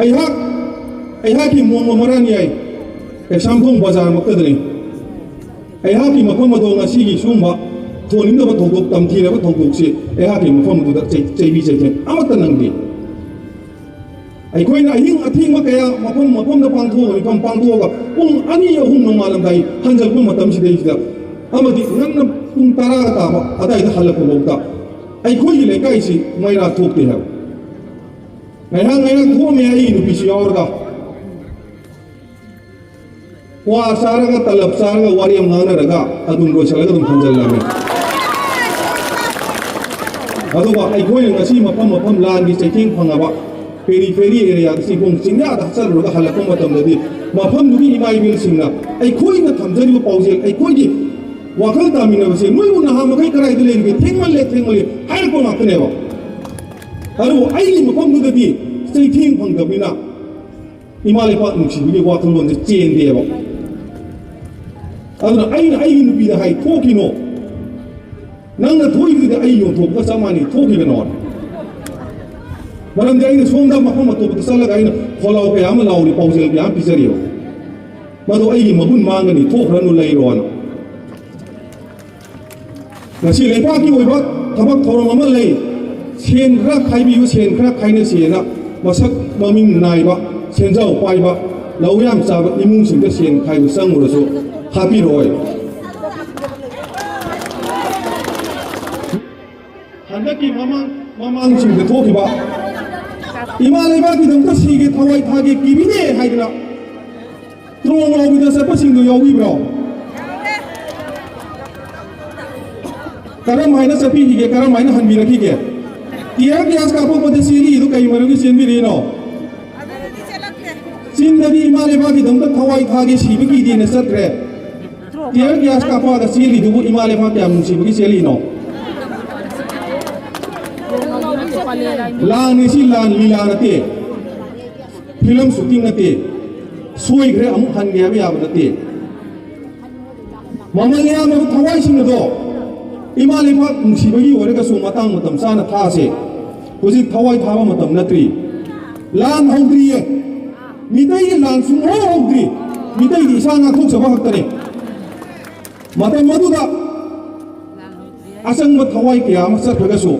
ꯑꯩꯍꯥꯛ, ꯑꯩꯍꯥꯛꯀꯤ ꯃꯣꯡꯃ ꯃꯔꯥꯟ ꯌꯥꯏ, ꯀꯩꯁꯥꯝꯊꯣꯡ ꯕꯖꯥꯔꯃꯛꯇꯗꯅꯤ꯫ ꯑꯩꯍꯥꯛꯀꯤ ꯃꯐꯝ ꯑꯗꯣ ꯉꯁꯤꯒꯤ ꯁꯤꯒꯨꯝꯕ ꯊꯣꯟꯅꯤꯡꯗꯕ ꯊꯧꯗꯣꯛ, ꯇꯝꯊꯤꯔꯕ ꯊꯧꯗꯣꯛꯁꯤ ꯑꯩꯍꯥꯛꯀꯤ ꯃꯐꯝ ꯑꯗꯨꯗ ꯆꯩ-, ꯆꯩꯕꯤ ꯆꯩꯊꯦꯡ ꯑꯃꯠꯇ ꯅꯪꯗꯦ꯫ ꯑꯩꯈꯣꯏꯅ ꯑꯍꯤꯡ ꯑꯊꯦꯡꯕ ꯀꯌꯥ ꯃꯐꯝ ꯃꯐꯝꯗ ꯄꯥꯡꯊꯣꯛꯑꯒ, ꯃꯤꯐꯝ ꯄꯥꯡꯊꯣꯛꯑꯒ ꯄꯨꯡ ꯑꯅꯤ ꯑꯍꯨꯝ ꯅꯣꯡꯉꯥꯜꯂꯝꯗꯥꯏ ꯍꯟꯖꯤꯜꯂꯛꯄ ꯃꯇꯝꯁꯤꯗꯩꯁꯤꯗ ꯑꯃꯗꯤ ꯉꯟꯅ ꯄꯨꯡ ꯇꯔꯥꯒ ꯇꯥꯕ ꯑꯗꯥꯏꯗ ꯍꯜꯂꯛꯄ ꯐꯥꯎꯗ ꯑꯩꯈꯣꯏꯒꯤ ꯂꯩꯀꯥꯏꯁꯤ ꯃꯩꯔꯥ ꯊꯣꯛꯇꯦ ꯍꯥꯏꯕ꯫ ꯉꯥꯏꯍꯥꯛ ꯉꯥꯏꯍꯥꯛ ꯊꯣꯛꯑꯝꯃꯦ ꯑꯩꯒꯤ ꯅꯨꯄꯤꯁꯨ ꯌꯥꯎꯔꯒ꯫ ꯀ꯭ꯋꯥ ꯆꯥꯔꯒ, ꯇꯂꯞ ꯆꯥꯔꯒ, ꯋꯥꯔꯤ ꯑꯃ ꯉꯥꯡꯅꯔꯒ ꯑꯗꯨꯝ ꯂꯣꯏꯁꯤꯜꯂꯒ ꯑꯗꯨꯝ ꯍꯟꯖꯜꯂꯝꯃꯦ꯫ ꯑꯗꯨꯒ ꯑꯩꯈꯣꯏꯅ ꯉꯁꯤ ꯃꯐꯝ ꯃꯐꯝ ꯂꯥꯟꯒꯤ ꯆꯩꯊꯦꯡ ꯐꯪꯉꯕ ꯄꯦꯔꯤ ꯐꯦꯔꯤ ꯑꯦꯔꯤꯌꯥꯗ ꯆꯤꯡꯈꯣꯡ ꯆꯤꯡꯌꯥꯗ ꯆꯠꯂꯨꯔꯒ ꯍꯜꯂꯛꯄ ꯃꯇꯝꯗꯗꯤ ꯃꯐꯝꯗꯨꯒꯤ ꯏꯃꯥ ꯏꯕꯦꯜꯁꯤꯡꯅ ꯑꯩꯈꯣꯏꯅ ꯊꯝꯖꯔꯤꯕ ꯄꯥꯎꯖꯦꯜ, ꯑꯩꯈꯣꯏꯒꯤ ꯋꯥꯈꯜ ꯇꯥꯃꯤꯟꯅꯕꯁꯦ ꯅꯣꯏꯕꯨ ꯅꯍꯥ ꯃꯈꯩ ꯀꯗꯥꯏꯗ ꯂꯩꯔꯤꯒꯦ? ꯊꯦꯡꯃꯜꯂꯦ, ꯊꯦꯡꯃꯜꯂꯦ ꯍꯥꯏꯔꯛꯄ ꯉꯥꯛꯇꯅꯦꯕ꯫ ꯑꯗꯨꯕꯨ ꯑꯩꯒꯤ ꯃꯐꯝꯗꯨꯗꯗꯤ ꯆꯩꯊꯦꯡ ꯐꯪꯗꯕꯅꯤꯅ ꯏꯃꯥ ꯂꯩꯄꯥꯛ ꯅꯨꯡꯁꯤꯕꯒꯤ ꯋꯥꯈꯜꯂꯣꯟꯁꯦ ꯆꯦꯟꯗꯦꯕ꯫ ꯑꯗꯨꯅ ꯑꯩꯅ ꯑꯩꯒꯤ ꯅꯨꯄꯤꯗ ꯍꯥꯏ, "ꯊꯣꯛꯈꯤꯅꯣ, ꯅꯪꯅ ꯊꯣꯛꯏꯗꯨꯗꯤ ꯑꯩ ꯌꯣꯟꯊꯣꯛꯄꯒ ꯆꯞ ꯃꯥꯟꯅꯩ, ꯊꯣꯛꯈꯤꯒꯅꯣ"꯫ ꯃꯔꯝꯗꯤ ꯑꯩꯅ ꯁꯣꯝꯗ ꯃꯐꯝ ꯑꯇꯣꯞꯄꯗ ꯆꯠꯂꯒ ꯑꯩꯅ ꯈꯣꯜꯂꯥꯎ ꯀꯌꯥ ꯑꯃ ꯂꯥꯎꯔꯤ, ꯄꯥꯎꯖꯦꯜ ꯀꯌꯥ ꯑꯃ ꯄꯤꯖꯔꯤꯕ꯫ ꯃꯗꯨ ꯑꯩꯒꯤ ꯃꯒꯨꯟ ꯃꯥꯡꯒꯅꯤ, ꯊꯣꯛꯈ꯭ꯔꯅꯨ, ꯂꯩꯔꯣꯅ꯫ ꯉꯁꯤ ꯂꯩꯕꯥꯛꯀꯤ ꯑꯣꯏꯕ ꯊꯕꯛ ꯊꯧꯔꯝ ꯑꯃ ꯂꯩ, ꯁꯦꯟ ꯈꯔ ꯈꯥꯏꯕꯤꯌꯨ, ꯁꯦꯟ ꯈꯔ ꯈꯥꯏꯅꯁꯦꯅ ꯃꯁꯛ ꯃꯃꯤꯡ ꯅꯥꯏꯕ, ꯁꯦꯟꯖꯥꯎ ꯄꯥꯏꯕ, ꯂꯧ ꯌꯥꯝ ꯆꯥꯕ ꯏꯃꯨꯡꯁꯤꯡꯗ ꯁꯦꯟ ꯈꯥꯏꯕ ꯆꯪꯉꯨꯔꯁꯨ ꯍꯥꯞꯄꯤꯔꯛꯑꯣꯏ꯫ ꯍꯟꯗꯛꯀꯤ ꯃꯃꯥꯡ ꯃꯃꯥꯡꯁꯤꯡꯗ ꯊꯣꯛꯈꯤꯕ ꯏꯃꯥ ꯂꯩꯕꯥꯛꯀꯤꯗꯃꯛꯇ ꯁꯤꯒꯦ, ꯊꯋꯥꯏ ꯊꯥꯒꯦ, ꯀꯤꯕꯤꯗꯦ ꯍꯥꯏꯗꯅ ꯇ꯭ꯔꯣꯡ ꯂꯥꯎꯕꯤꯗ ꯆꯠꯄꯁꯤꯡꯗꯨ ꯌꯥꯎꯕꯤꯕ꯭ꯔꯣ? ꯀꯔꯝ ꯍꯥꯏꯅ ꯆꯠꯄꯤꯈꯤꯒꯦ? ꯀꯔꯝ ꯍꯥꯏꯅ ꯍꯟꯕꯤꯔꯛꯈꯤꯒꯦ? ꯇꯤꯌꯥꯔ ꯒ꯭ꯌꯥꯁ ꯀꯥꯞꯄꯛꯄꯗ ꯆꯦꯜꯂꯤꯗꯨ ꯀꯩ ꯃꯔꯝꯒꯤ ꯆꯦꯟꯕꯤꯔꯤꯅꯣ? ꯆꯤꯟꯗꯗꯤ ꯏꯃꯥ ꯂꯩꯕꯥꯛꯀꯤꯗꯃꯛꯇ ꯊꯋꯥꯏ ꯊꯥꯒꯦ, ꯁꯤꯕ ꯀꯤꯗꯦꯅ ꯆꯠꯈ꯭ꯔꯦ꯫ ꯇꯤꯌꯔ ꯒ꯭ꯌꯥꯁ ꯀꯥꯞꯄꯛꯑꯒ ꯆꯦꯜꯂꯤꯗꯨꯕꯨ ꯏꯃꯥ ꯂꯩꯕꯥꯛ ꯀꯌꯥꯝ ꯅꯨꯡꯁꯤꯕꯒꯤ ꯆꯦꯜꯂꯤꯅꯣ? ꯂꯥꯟꯅꯤ ꯁꯤ, ꯂꯥꯟ ꯂꯤꯂꯥ ꯅꯠꯇꯦ, ꯐꯤꯂꯝ ꯁꯨꯇꯤꯡ ꯅꯠꯇꯦ, ꯁꯣꯏꯈ꯭ꯔꯦ ꯑꯃꯨꯛ ꯍꯟꯒꯦ ꯍꯥꯏꯕ ꯌꯥꯕ ꯅꯠꯇꯦ꯫ ꯃꯃꯜ ꯌꯥꯝꯂꯕ ꯊꯋꯥꯏꯁꯤꯡ ꯑꯗꯣ ꯏꯃꯥ ꯂꯩꯕꯥꯛ ꯅꯨꯡꯁꯤꯕꯒꯤ ꯑꯣꯏꯔꯒꯁꯨ ꯃꯇꯥꯡ ꯃꯇꯝ ꯆꯥꯅ ꯊꯥꯁꯦ꯫ ꯍꯧꯖꯤꯛ ꯊꯋꯥꯏ ꯊꯥꯕ ꯃꯇꯝ ꯅꯠꯇ꯭ꯔꯤ꯫ ꯂꯥꯟ ꯍꯧꯗ꯭ꯔꯤꯌꯦ꯫ ꯃꯤꯇꯩꯒꯤ ꯂꯥꯟ ꯁꯨꯡꯍꯧ ꯍꯧꯗ꯭ꯔꯤ꯫ ꯃꯤꯇꯩꯗꯤ ꯏꯁꯥ ꯉꯥꯛꯊꯣꯛꯆꯕ ꯈꯛꯇꯅꯤ꯫ ꯃꯇꯝ ꯑꯗꯨꯗ ꯑꯆꯪꯕ ꯊꯋꯥꯏ ꯀꯌꯥ ꯑꯃ ꯆꯠꯈ꯭ꯔꯒꯁꯨ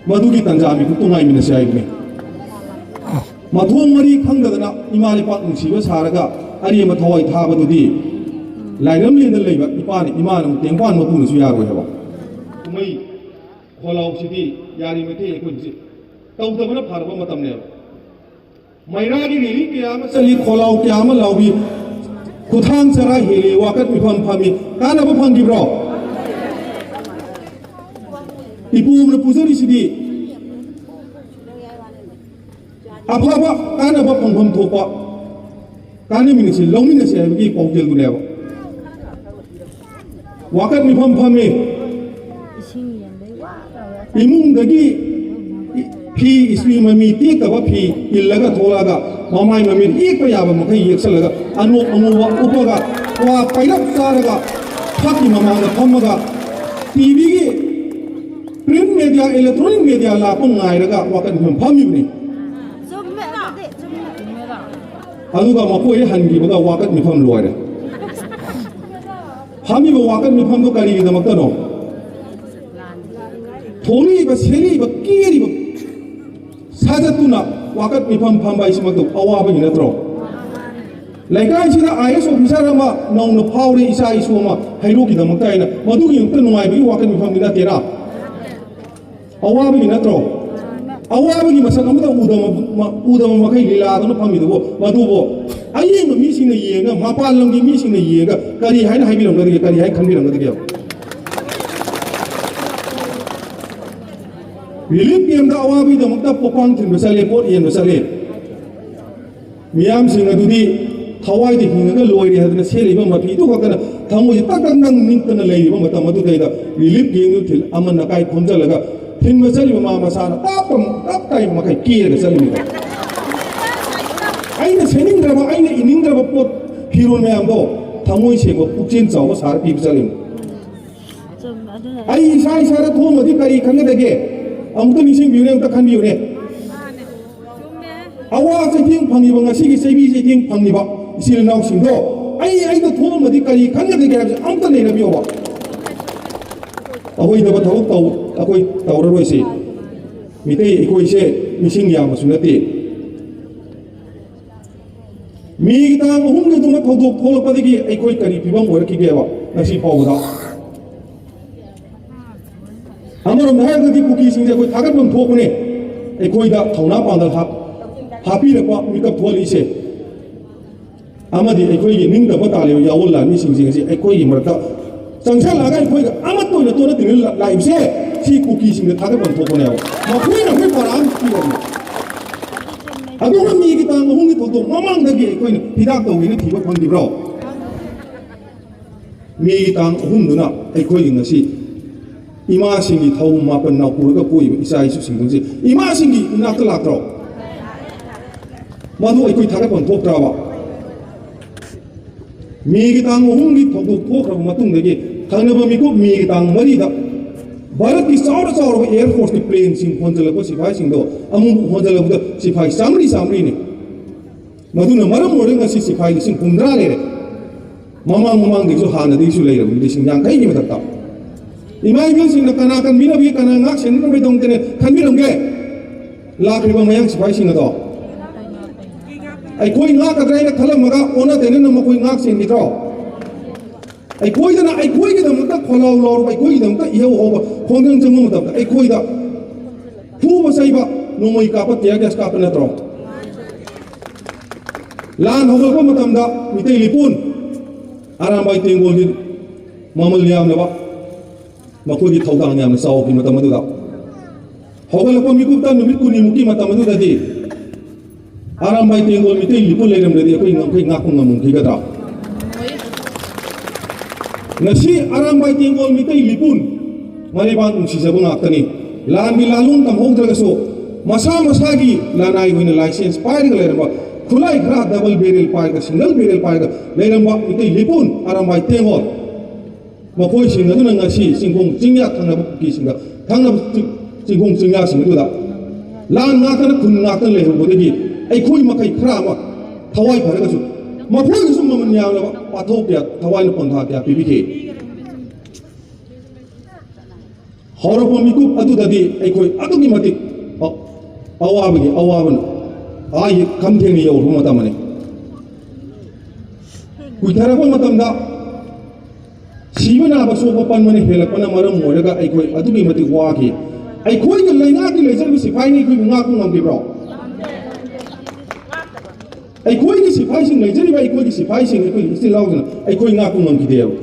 ꯃꯗꯨꯒꯤ ꯇꯟꯖꯥ ꯃꯤꯀꯨꯞꯇꯨ ꯉꯥꯏꯃꯤꯟꯅꯁꯤ ꯍꯥꯏꯕꯅꯤ꯫ ꯃꯊꯣꯡ ꯃꯔꯤ ꯈꯪꯗꯗꯅ ꯏꯃꯥ ꯂꯩꯄꯥꯛ ꯅꯨꯡꯁꯤꯕ ꯁꯥꯔꯒ ꯑꯔꯦꯝꯕ ꯊꯋꯥꯏ ꯊꯥꯕꯗꯨꯗꯤ ꯂꯥꯏꯔꯝꯂꯦꯟꯗ ꯂꯩꯕ ꯏꯄꯥꯅ, ꯏꯃꯥꯅ ꯇꯦꯡꯕꯥꯟ ꯃꯄꯨꯅꯁꯨ ꯌꯥꯔꯣꯏ ꯍꯥꯏꯕ꯫ ꯀꯨꯝꯍꯩ ꯈꯣꯜꯂꯥꯎꯁꯤꯗꯤ ꯌꯥꯔꯤꯃꯈꯩ ꯑꯩꯈꯣꯏ ꯍꯧꯖꯤꯛ ꯇꯧꯗꯕꯅ ꯐꯔꯕ ꯃꯇꯝꯅꯦꯕ꯫ ꯃꯩꯔꯥꯒꯤ ꯔꯦꯂꯤ ꯀꯌꯥ ꯑꯃ ꯆꯠꯂꯤ, ꯈꯣꯜꯂꯥꯎ ꯀꯌꯥ ꯑꯃ ꯂꯥꯎꯏ, ꯈꯨꯊꯥꯡ ꯆꯔꯥ ꯍꯦꯜꯂꯤ, ꯋꯥꯀꯠ ꯃꯤꯐꯝ ꯐꯝꯃꯤ, ꯀꯥꯟꯅꯕ ꯐꯪꯈꯤꯕ꯭ꯔꯣ? ꯏꯄꯨꯅ ꯄꯨꯖꯔꯤꯁꯤꯗꯤ ꯑꯐꯕ ꯀꯥꯟꯅꯕ ꯐꯪꯐꯝ ꯊꯣꯛꯄ ꯀꯥꯟꯅꯃꯤꯟꯅꯁꯤ, ꯂꯧꯃꯤꯟꯅꯁꯤ ꯍꯥꯏꯕꯒꯤ ꯄꯥꯎꯖꯦꯜꯗꯨꯅꯦꯕ꯫ ꯋꯥꯀꯠ ꯃꯤꯐꯝ ꯐꯝꯃꯤ, ꯏꯁꯤꯡ ꯌꯦꯟꯕꯩ ꯋꯥ ꯇꯧꯔꯦ꯫ ꯏꯃꯨꯡꯗꯒꯤ ꯐꯤ, ꯏꯁꯇ꯭ꯔꯤ ꯃꯃꯤ ꯇꯦꯛꯇꯕ ꯐꯤ ꯏꯜꯂꯒ ꯊꯣꯛꯂꯛꯑꯒ, ꯃꯃꯥꯏ ꯃꯃꯤꯠ ꯌꯦꯛꯄ ꯌꯥꯕ ꯃꯈꯩ ꯌꯦꯛꯁꯜꯂꯒ, ꯑꯅꯣꯛ ꯑꯉꯧꯕ ꯎꯞꯄꯒ, ꯀ꯭ꯋꯥ ꯄꯩꯔꯞ ꯆꯥꯔꯒ, ꯐꯛꯀꯤ ꯃꯃꯥꯡꯗ ꯐꯝꯃꯒ, ꯇꯤꯚꯤꯒꯤ, ꯄ꯭ꯔꯤꯟ ꯃꯦꯗꯤꯌꯥ, ꯏꯂꯦꯛꯇ꯭ꯔꯣꯅꯤꯛ ꯃꯦꯗꯤꯌꯥ ꯂꯥꯛꯄ ꯉꯥꯏꯔꯒ ꯋꯥꯀꯠ ꯃꯤꯐꯝ ꯐꯝꯃꯤꯕꯅꯤ꯫ ꯆꯨꯝꯃꯦ, ꯑꯗꯨꯗꯤ ꯆꯨꯝꯃꯦ꯫ ꯑꯗꯨꯒ ꯃꯈꯣꯏ ꯍꯟꯈꯤꯕꯒ ꯋꯥꯀꯠ ꯃꯤꯐꯝ ꯂꯣꯏꯔꯦ꯫ ꯐꯝꯃꯤꯕ ꯋꯥꯀꯠ ꯃꯤꯐꯝꯗꯨ ꯀꯔꯤꯒꯤꯗꯃꯛꯇꯅꯣ? ꯊꯣꯛꯂꯛꯏꯕ, ꯁꯦꯠꯂꯛꯏꯕ, ꯀꯦꯔꯤꯕ ꯁꯥꯖꯠꯇꯨꯅ ꯋꯥꯀꯠ ꯃꯤꯐꯝ ꯐꯝꯕ ꯍꯥꯏꯁꯤꯃꯛꯇꯕꯨ ꯑꯋꯥꯕꯒꯤ ꯅꯠꯇ꯭ꯔꯣ? ꯂꯩꯀꯥꯏꯁꯤꯗ ꯑꯥꯏ ꯑꯦꯁ ꯑꯣꯐꯤꯁꯥꯔ ꯑꯃ ꯅꯧꯅ ꯐꯥꯎꯔꯦ, ꯏꯆꯥ ꯏꯁꯨ ꯑꯃ ꯍꯩꯔꯣꯛꯀꯤꯗꯃꯛꯇ ꯍꯥꯏꯅ, ꯃꯗꯨꯒꯤ ꯑꯃꯨꯛꯇ ꯅꯨꯡꯉꯥꯏꯕꯒꯤ ꯋꯥꯀꯠ ꯃꯤꯐꯝꯗꯤ ꯅꯠꯇꯦꯔꯥ? ꯑꯋꯥꯕꯒꯤ ꯅꯠꯇ꯭ꯔꯣ? ꯑꯋꯥꯕꯒꯤ ꯃꯁꯛ ꯑꯃꯇ ꯎꯗꯕ, ꯎꯗꯕ ꯃꯈꯩ ꯂꯤꯂꯥꯗꯨꯅ ꯐꯝꯃꯤꯗꯨꯕꯨ, ꯃꯗꯨꯕꯨ ꯑꯌꯦꯡꯕ ꯃꯤꯁꯤꯡꯅ ꯌꯦꯡꯉꯒ, ꯃꯄꯥꯟ ꯂꯝꯒꯤ ꯃꯤꯁꯤꯡꯅ ꯌꯦꯡꯉꯒ ꯀꯔꯤ ꯍꯥꯏꯅ ꯍꯥꯏꯕꯤꯔꯝꯒꯗꯒꯦ, ꯀꯔꯤ ꯍꯥꯏꯅ ꯈꯟꯕꯤꯔꯝꯒꯗꯒꯦ? ꯔꯤꯂꯤꯐ ꯀꯦꯝꯗ ꯑꯋꯥꯕꯒꯤꯗꯃꯛꯇ ꯄꯣꯛꯄꯥꯡ ꯊꯤꯟꯕ ꯆꯠꯂꯦ, ꯄꯣꯠ ꯌꯦꯟꯕ ꯆꯠꯂꯦ꯫ ꯃꯤꯌꯥꯝꯁꯤꯡ ꯑꯗꯨꯗꯤ ꯊꯋꯥꯏꯗ ꯍꯤꯡꯉꯒ ꯂꯣꯏꯔꯦ ꯍꯥꯏꯗꯅ ꯁꯦꯠꯂꯤꯕ ꯃꯐꯤꯗꯨ ꯈꯛꯇꯅ ꯊꯃꯣꯏꯁꯦ ꯇꯛ ꯇꯛ ꯅꯪ ꯅꯤꯛꯇꯅ ꯂꯩꯔꯤꯕ ꯃꯇꯝ ꯑꯗꯨꯗꯩꯗ ꯔꯤꯂꯤꯐ ꯀꯦꯝꯗꯨ ꯊꯤꯜ ꯑꯃ ꯅꯀꯥꯏ ꯈꯣꯝꯖꯤꯜꯂꯒ ꯊꯤꯟꯕ ꯆꯠꯂꯤꯕ ꯃꯥ ꯃꯁꯥꯅ ꯇꯞ ꯇꯞ ꯇꯥꯏ ꯃꯈꯩ ꯀꯦꯔꯒ ꯆꯠꯂꯤꯕꯅꯤꯗꯣ꯫ ꯑꯩꯅ ꯁꯦꯠꯅꯤꯡꯗ꯭ꯔꯕ, ꯑꯩꯅ ꯏꯅꯤꯡꯗ꯭ꯔꯕ ꯄꯣꯠ, ꯐꯤꯔꯣꯜ ꯃꯌꯥꯝꯗꯣ ꯊꯃꯣꯏ ꯁꯦꯡꯕ, ꯄꯨꯛꯆꯦꯜ ꯆꯥꯎꯕ ꯁꯥꯔ ꯄꯤꯕ ꯆꯠꯂꯤꯕꯅꯤ꯫ ꯆꯨꯝꯃꯦ, ꯑꯗꯨꯅ ꯑꯩ ꯏꯁꯥ ꯏꯁꯥꯗ ꯊꯣꯛꯑꯝꯃꯗꯤ ꯀꯔꯤ ꯈꯟꯒꯗꯒꯦ? ꯑꯃꯨꯛꯇ ꯅꯤꯡꯁꯤꯡꯕꯤꯌꯨꯅꯦ, ꯑꯃꯨꯛꯇ ꯈꯟꯕꯤꯌꯨꯅꯦ꯫ ꯑꯋꯥ ꯆꯩꯊꯦꯡ ꯐꯪꯉꯤꯕ, ꯉꯁꯤꯒꯤ ꯆꯩꯕꯤ ꯆꯩꯊꯦꯡ ꯐꯪꯉꯤꯕ ꯏꯆꯤꯜ ꯏꯅꯥꯎꯁꯤꯡꯗꯣ ꯑꯩ, ꯑꯩꯅ ꯊꯣꯛꯑꯝꯃꯗꯤ ꯀꯔꯤ ꯈꯟꯒꯗꯒꯦ ꯍꯥꯏꯕꯁꯦ ꯑꯃꯨꯛꯇ ꯅꯩꯅꯕꯤꯌꯣꯕ꯫ ꯑꯣꯏꯗꯕ ꯊꯕꯛ ꯇꯧ, ꯑꯩꯈꯣꯏ ꯇꯧꯔꯔꯣꯏꯁꯤ꯫ ꯃꯤꯇꯩ ꯑꯩꯈꯣꯏꯁꯦ ꯃꯤꯁꯤꯡ ꯌꯥꯝꯕꯁꯨ ꯅꯠꯇꯦ꯫ ꯃꯦꯒꯤ ꯇꯥꯡ ꯑꯍꯨꯝꯒꯤꯗꯨꯃ ꯊꯧꯗꯣꯛ ꯊꯣꯛꯂꯛꯄꯗꯒꯤ ꯑꯩꯈꯣꯏ ꯀꯔꯤ ꯐꯤꯕꯝ ꯑꯣꯏꯔꯛꯈꯤꯒꯦꯕ ꯉꯁꯤ ꯐꯥꯎꯕꯗ? ꯑꯃꯔꯣꯝꯗ ꯍꯥꯏꯔꯒꯗꯤ ꯀꯨꯀꯤꯁꯤꯡꯁꯦ ꯑꯩꯈꯣꯏ ꯊꯥꯒꯠꯐꯝ ꯊꯣꯛꯄꯅꯦ꯫ ꯑꯩꯈꯣꯏꯗ ꯊꯧꯅꯥ ꯄꯥꯡꯒꯜ ꯍꯥꯞ-, ꯍꯥꯞꯄꯤꯔꯛꯄ, ꯃꯤꯀꯞ ꯊꯣꯛꯍꯜꯂꯤꯁꯦ꯫ ꯑꯃꯗꯤ ꯑꯩꯈꯣꯏꯒꯤ ꯅꯤꯡꯇꯝꯕ ꯇꯥꯜꯂꯤꯕ ꯌꯥꯑꯣꯟ ꯂꯥꯟꯃꯤꯁꯤꯡꯁꯦ ꯉꯁꯤ ꯑꯩꯈꯣꯏꯒꯤ ꯃꯔꯛꯇ ꯆꯪꯁꯜꯂꯛꯑꯒ ꯑꯩꯈꯣꯏꯒ ꯑꯃꯠꯇ ꯑꯣꯏꯅ ꯇꯣꯠꯅ ꯇꯤꯟꯅ ꯂꯥꯛꯏꯕꯁꯦ ꯁꯤ ꯀꯨꯀꯤꯁꯤꯡꯗ ꯊꯥꯒꯠꯐꯝ ꯊꯣꯛꯄꯅꯦꯕ꯫ ꯃꯈꯣꯏꯅ ꯑꯩꯈꯣꯏ ꯄꯔꯥ ꯑꯃ ꯄꯤꯔꯕꯅꯦ꯫ ꯑꯗꯨꯒ ꯃꯦꯒꯤ ꯇꯥꯡ ꯑꯍꯨꯝꯒꯤ ꯊꯧꯗꯣꯛ ꯃꯃꯥꯡꯗꯒꯤ ꯑꯩꯈꯣꯏꯅ ꯍꯤꯗꯥꯛ ꯇꯧꯒꯦꯅ ꯊꯤꯕ ꯐꯪꯈꯤꯕ꯭ꯔꯣ? ꯃꯦꯒꯤ ꯇꯥꯡ ꯑꯍꯨꯝꯗꯨꯅ ꯑꯩꯈꯣꯏꯒꯤ ꯉꯁꯤ ꯏꯃꯥꯁꯤꯡꯒꯤ ꯊꯧ ꯃꯥꯄꯟ ꯅꯥꯎ ꯄꯨꯔꯒ ꯄꯣꯛꯏꯕ ꯏꯆꯥ ꯏꯁꯨꯁꯤꯡꯗꯨꯁꯦ ꯏꯃꯥꯁꯤꯡꯒꯤ ꯏꯅꯥꯛꯇ ꯂꯥꯛꯇ꯭ꯔꯣ? ꯃꯗꯨ ꯑꯩꯈꯣꯏ ꯊꯥꯒꯠꯐꯝ ꯊꯣꯛꯇ꯭ꯔꯕ? ꯃꯦꯒꯤ ꯇꯥꯡ ꯑꯍꯨꯝꯒꯤ ꯊꯧꯗꯣꯛ ꯊꯣꯛꯈ꯭ꯔꯕ ꯃꯇꯨꯡꯗꯒꯤ ꯊꯪꯅꯕ ꯃꯤꯀꯨꯞ ꯃꯦꯒꯤ ꯇꯥꯡ ꯃꯔꯤꯗ ꯚꯥꯔꯠꯀꯤ ꯆꯥꯎꯔ ꯆꯥꯎꯔꯕ ꯑꯦꯌꯔ ꯐꯣꯔꯁꯀꯤ ꯄ꯭ꯂꯦꯟꯁꯤꯡ ꯍꯣꯟꯖꯜꯂꯛꯄ ꯁꯤꯐꯥꯏꯁꯤꯡꯗꯣ ꯑꯃꯨꯛ ꯍꯣꯟꯖꯜꯂꯛꯄꯗ ꯁꯤꯐꯥꯏ ꯆꯥꯝꯃꯔꯤ ꯆꯥꯝꯃꯔꯤꯅꯤ꯫ ꯃꯗꯨꯅ ꯃꯔꯝ ꯑꯣꯏꯔꯒ ꯉꯁꯤ ꯁꯤꯐꯥꯏ ꯂꯤꯁꯤꯡ ꯍꯨꯝꯗ꯭ꯔꯥ ꯂꯩꯔꯦ꯫ ꯃꯃꯥꯡ ꯃꯃꯥꯡꯗꯒꯤꯁꯨ ꯍꯥꯟꯅꯗꯒꯤꯁꯨ ꯂꯩꯔꯕꯅꯤ ꯂꯤꯁꯤꯡ ꯌꯥꯡꯈꯩꯒꯤ ꯃꯊꯛꯇ꯫ ꯏꯃꯥ ꯏꯕꯦꯜꯁꯤꯡꯅ ꯀꯅꯥ ꯀꯟꯕꯤꯅꯕꯒꯤ, ꯀꯅꯥ ꯉꯥꯛ ꯁꯦꯟꯅꯅꯕꯒꯤꯗꯃꯛꯇꯅꯦ ꯈꯟꯕꯤꯔꯝꯒꯦ? ꯂꯥꯛꯈ꯭ꯔꯤꯕ ꯃꯌꯥꯡ ꯁꯤꯐꯥꯏꯁꯤꯡ ꯑꯗꯣ ꯑꯩꯈꯣꯏ ꯉꯥꯛꯀꯗ꯭ꯔꯥ ꯍꯥꯏꯅ ꯈꯜꯂꯝꯃꯒ ꯑꯣꯟꯅ ꯇꯩꯅꯅ ꯃꯈꯣꯏ ꯉꯥꯛ ꯁꯦꯟꯈꯤꯗ꯭ꯔꯣ? ꯑꯩꯈꯣꯏꯗꯅ ꯑꯩꯈꯣꯏꯒꯤꯗꯃꯛꯇ ꯈꯣꯜꯂꯥꯎ ꯂꯥꯎꯔꯕ, ꯑꯩꯈꯣꯏꯒꯤꯗꯃꯛꯇ ꯏꯍꯧ ꯍꯧꯕ ꯈꯣꯡꯖꯪ ꯆꯪꯕ ꯃꯇꯝꯗ ꯑꯩꯈꯣꯏꯗ ꯐꯨꯕ ꯆꯩꯕ, ꯅꯣꯡꯃꯩ ꯀꯥꯞꯄ, tear gas ꯀꯥꯞꯄ ꯅꯠꯇ꯭ꯔꯣ? ꯂꯥꯟ ꯍꯧꯒꯠꯂꯛꯄ ꯃꯇꯝꯗ ꯃꯤꯇꯩ ꯂꯤꯄꯨꯟ ꯑꯔꯥꯝꯕꯥꯏ ꯇꯦꯡꯒꯣꯜꯒꯤ ꯃꯃꯜ ꯌꯥꯝꯂꯕ ꯃꯈꯣꯏꯒꯤ ꯊꯧꯗꯥꯡ ꯌꯥꯝꯅ ꯆꯥꯎꯈꯤ꯫ ꯃꯇꯝ ꯑꯗꯨꯗ ꯍꯧꯒꯠꯂꯛꯄ ꯃꯤꯀꯨꯞꯇ ꯅꯨꯃꯤꯠ ꯀꯨꯟꯅꯤꯃꯨꯛꯀꯤ ꯃꯇꯝ ꯑꯗꯨꯗꯗꯤ ꯑꯔꯥꯝꯕꯥꯏ ꯇꯦꯡꯒꯣꯜ ꯃꯤꯇꯩ ꯂꯤꯄꯨꯟ ꯂꯩꯔꯝꯗ꯭ꯔꯗꯤ ꯑꯩꯈꯣꯏ ꯉꯝꯈꯩ ꯉꯥꯛꯄ ꯉꯝꯃꯝꯈꯤꯒꯗ꯭ꯔꯥ? ꯉꯁꯤ ꯑꯔꯥꯝꯕꯥꯏ ꯇꯦꯡꯒꯣꯜ ꯃꯤꯇꯩ ꯂꯤꯄꯨꯟ ꯃꯔꯩꯕꯥꯛ ꯅꯨꯡꯁꯤꯖꯕ ꯉꯥꯛꯇꯅꯤ꯫ ꯂꯥꯟꯒꯤ ꯂꯥꯂꯣꯡ ꯇꯝꯍꯧꯗ꯭ꯔꯒꯁꯨ ꯃꯁꯥ ꯃꯁꯥꯒꯤ ꯂꯅꯥꯏ ꯑꯣꯏꯅ license ꯄꯥꯏꯔꯒ ꯂꯩꯔꯝꯕ, ꯈꯨꯠꯂꯥꯏ ꯈꯔ double barrel ꯄꯥꯏꯔꯒ, single barrel ꯄꯥꯏꯔꯒ ꯂꯩꯔꯝꯕ ꯃꯤꯇꯩ ꯂꯤꯄꯨꯟ ꯑꯔꯥꯝꯕꯥꯏ ꯇꯦꯡꯒꯣꯜ ꯃꯈꯣꯏꯁꯤꯡ ꯑꯗꯨꯅ ꯉꯁꯤ ꯆꯤꯡꯈꯣꯡ ꯆꯤꯡꯌꯥ ꯊꯪꯅꯕ ꯀꯨꯀꯤꯁꯤꯡꯗ, ꯊꯪꯅꯕ ꯆꯤꯡ-, ꯆꯤꯡꯈꯣꯡ ꯆꯤꯡꯌꯥꯁꯤꯡ ꯑꯗꯨꯗ ꯂꯥꯟ ꯉꯥꯛꯇꯅ, ꯈꯨꯟ ꯉꯥꯛꯇꯅ ꯂꯩꯍꯧꯕꯗꯒꯤ ꯑꯩꯈꯣꯏ ꯃꯈꯩ ꯈꯔ ꯑꯃ ꯊꯋꯥꯏ ꯐꯔꯒꯁꯨ ꯃꯈꯣꯏꯒꯤꯁꯨ ꯃꯃꯜ ꯌꯥꯝꯂꯕ ꯋꯥꯊꯣꯛ ꯀꯌꯥ, ꯊꯋꯥꯏꯅ ꯄꯣꯟꯊꯥ ꯀꯌꯥ ꯄꯤꯕꯤꯈꯤ꯫ ꯍꯧꯔꯛꯄ ꯃꯤꯀꯨꯞ ꯑꯗꯨꯗꯗꯤ ꯑꯩꯈꯣꯏ ꯑꯗꯨꯛꯀꯤ ꯃꯇꯤꯛ ꯑ-, ꯑꯋꯥꯕꯒꯤ ꯑꯋꯥꯕꯅ ꯑꯥ ꯌꯦ-, ꯈꯝ ꯊꯦꯡꯅ ꯌꯧꯔꯕ ꯃꯇꯝ ꯑꯃꯅꯤ꯫ ꯀꯨꯏꯊꯔꯛꯄ ꯃꯇꯝꯗ ꯁꯤꯕ ꯅꯥꯕ ꯁꯣꯛꯄ ꯄꯟꯕꯅ ꯍꯦꯜꯂꯛꯄꯅ ꯃꯔꯝ ꯑꯣꯏꯔꯒ ꯑꯩꯈꯣꯏ ꯑꯗꯨꯛꯀꯤ ꯃꯇꯤꯛ ꯋꯥꯈꯤ꯫ ꯑꯩꯈꯣꯏꯒꯤ ꯂꯩꯉꯥꯛꯀꯤ ꯂꯩꯖꯔꯤꯕ ꯁꯤꯐꯥꯏꯅ ꯑꯩꯈꯣꯏꯕꯨ ꯉꯥꯛꯄ ꯉꯝꯈꯤꯕ꯭ꯔꯣ? ꯑꯩꯈꯣꯏꯒꯤ ꯁꯤꯐꯥꯏꯁꯤꯡ, ꯂꯩꯖꯔꯤꯕ ꯑꯩꯈꯣꯏꯒꯤ ꯁꯤꯐꯥꯏꯁꯤꯡ, ꯑꯩꯈꯣꯏꯒꯤ ꯏꯆꯤꯜ ꯏꯅꯥꯎꯁꯤꯡꯅ ꯑꯩꯈꯣꯏ ꯉꯥꯛꯄ ꯉꯝꯈꯤꯗꯦꯕ꯫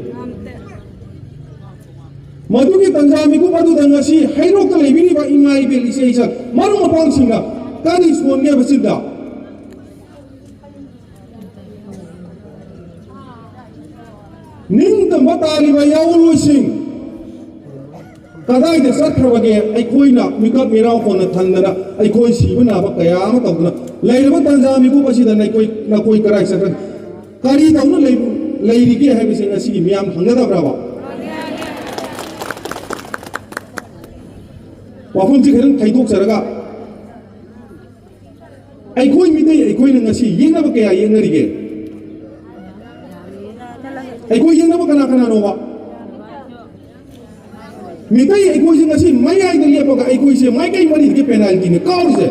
ꯃꯗꯨꯒꯤ ꯇꯟꯖꯥ ꯃꯤꯀꯨꯞ ꯑꯗꯨꯗ ꯉꯁꯤ ꯍꯩꯔꯣꯛꯇ ꯂꯩꯕꯤꯔꯤꯕ ꯏꯃꯥ ꯏꯕꯦꯜ ꯏꯆꯦ ꯏꯆꯜ ꯃꯔꯨꯞ ꯃꯄꯥꯡꯁꯤꯡꯅ ꯀꯔꯤ ꯁꯣꯟꯒꯦ ꯍꯥꯏꯕꯁꯤꯗ ꯅꯤꯡꯇꯝꯕ ꯇꯥꯔꯤꯕ ꯌꯥꯑꯣꯟꯂꯣꯏꯁꯤꯡ, ꯀꯗꯥꯏꯗ ꯆꯠꯈ꯭ꯔꯕꯒꯦ? ꯑꯩꯈꯣꯏꯅ ꯃꯤꯀꯞ ꯃꯤꯔꯥꯎ ꯀꯣꯟꯅ ꯊꯟꯗꯅ, ꯑꯩꯈꯣꯏ ꯁꯤꯕ ꯅꯥꯕ ꯀꯌꯥ ꯑꯃ ꯇꯧꯗꯨꯅ ꯂꯩꯔꯕ ꯇꯥꯟꯖꯥ ꯃꯤꯀꯨꯞ ꯑꯁꯤꯗ ꯅꯈꯣꯏ, ꯅꯈꯣꯏ ꯀꯗꯥꯏ ꯆꯠꯈ꯭ꯔꯒꯦ? ꯀꯔꯤ ꯇꯧꯅ ꯂꯩꯕ, ꯂꯩꯔꯤꯒꯦ ꯍꯥꯏꯕꯁꯦ ꯉꯁꯤꯒꯤ ꯃꯤꯌꯥꯝ ꯍꯪꯒꯗꯕ꯭ꯔꯕ? ꯋꯥꯐꯝꯁꯤ ꯈꯤꯇꯪ ꯊꯩꯗꯣꯛꯆꯔꯒ, ꯑꯩꯈꯣꯏ ꯃꯤꯇꯩ ꯑꯩꯈꯣꯏꯅ ꯉꯁꯤ ꯌꯦꯛꯅꯕ ꯀꯌꯥ ꯌꯦꯛꯅꯔꯤꯒꯦ? ꯑꯩꯈꯣꯏ ꯌꯦꯛꯅꯕ ꯀꯅꯥ ꯀꯅꯥꯅꯣꯕ? ꯃꯤꯇꯩ ꯑꯩꯈꯣꯏꯁꯦ ꯉꯁꯤ ꯃꯌꯥꯏꯗ ꯂꯦꯞꯄꯒ ꯑꯩꯈꯣꯏꯁꯦ ꯃꯥꯏꯀꯩ ꯃꯔꯤꯗꯒꯤ ꯄꯦꯅꯥꯜꯇꯤꯅꯦ ꯀꯥꯎꯔꯤꯁꯦ꯫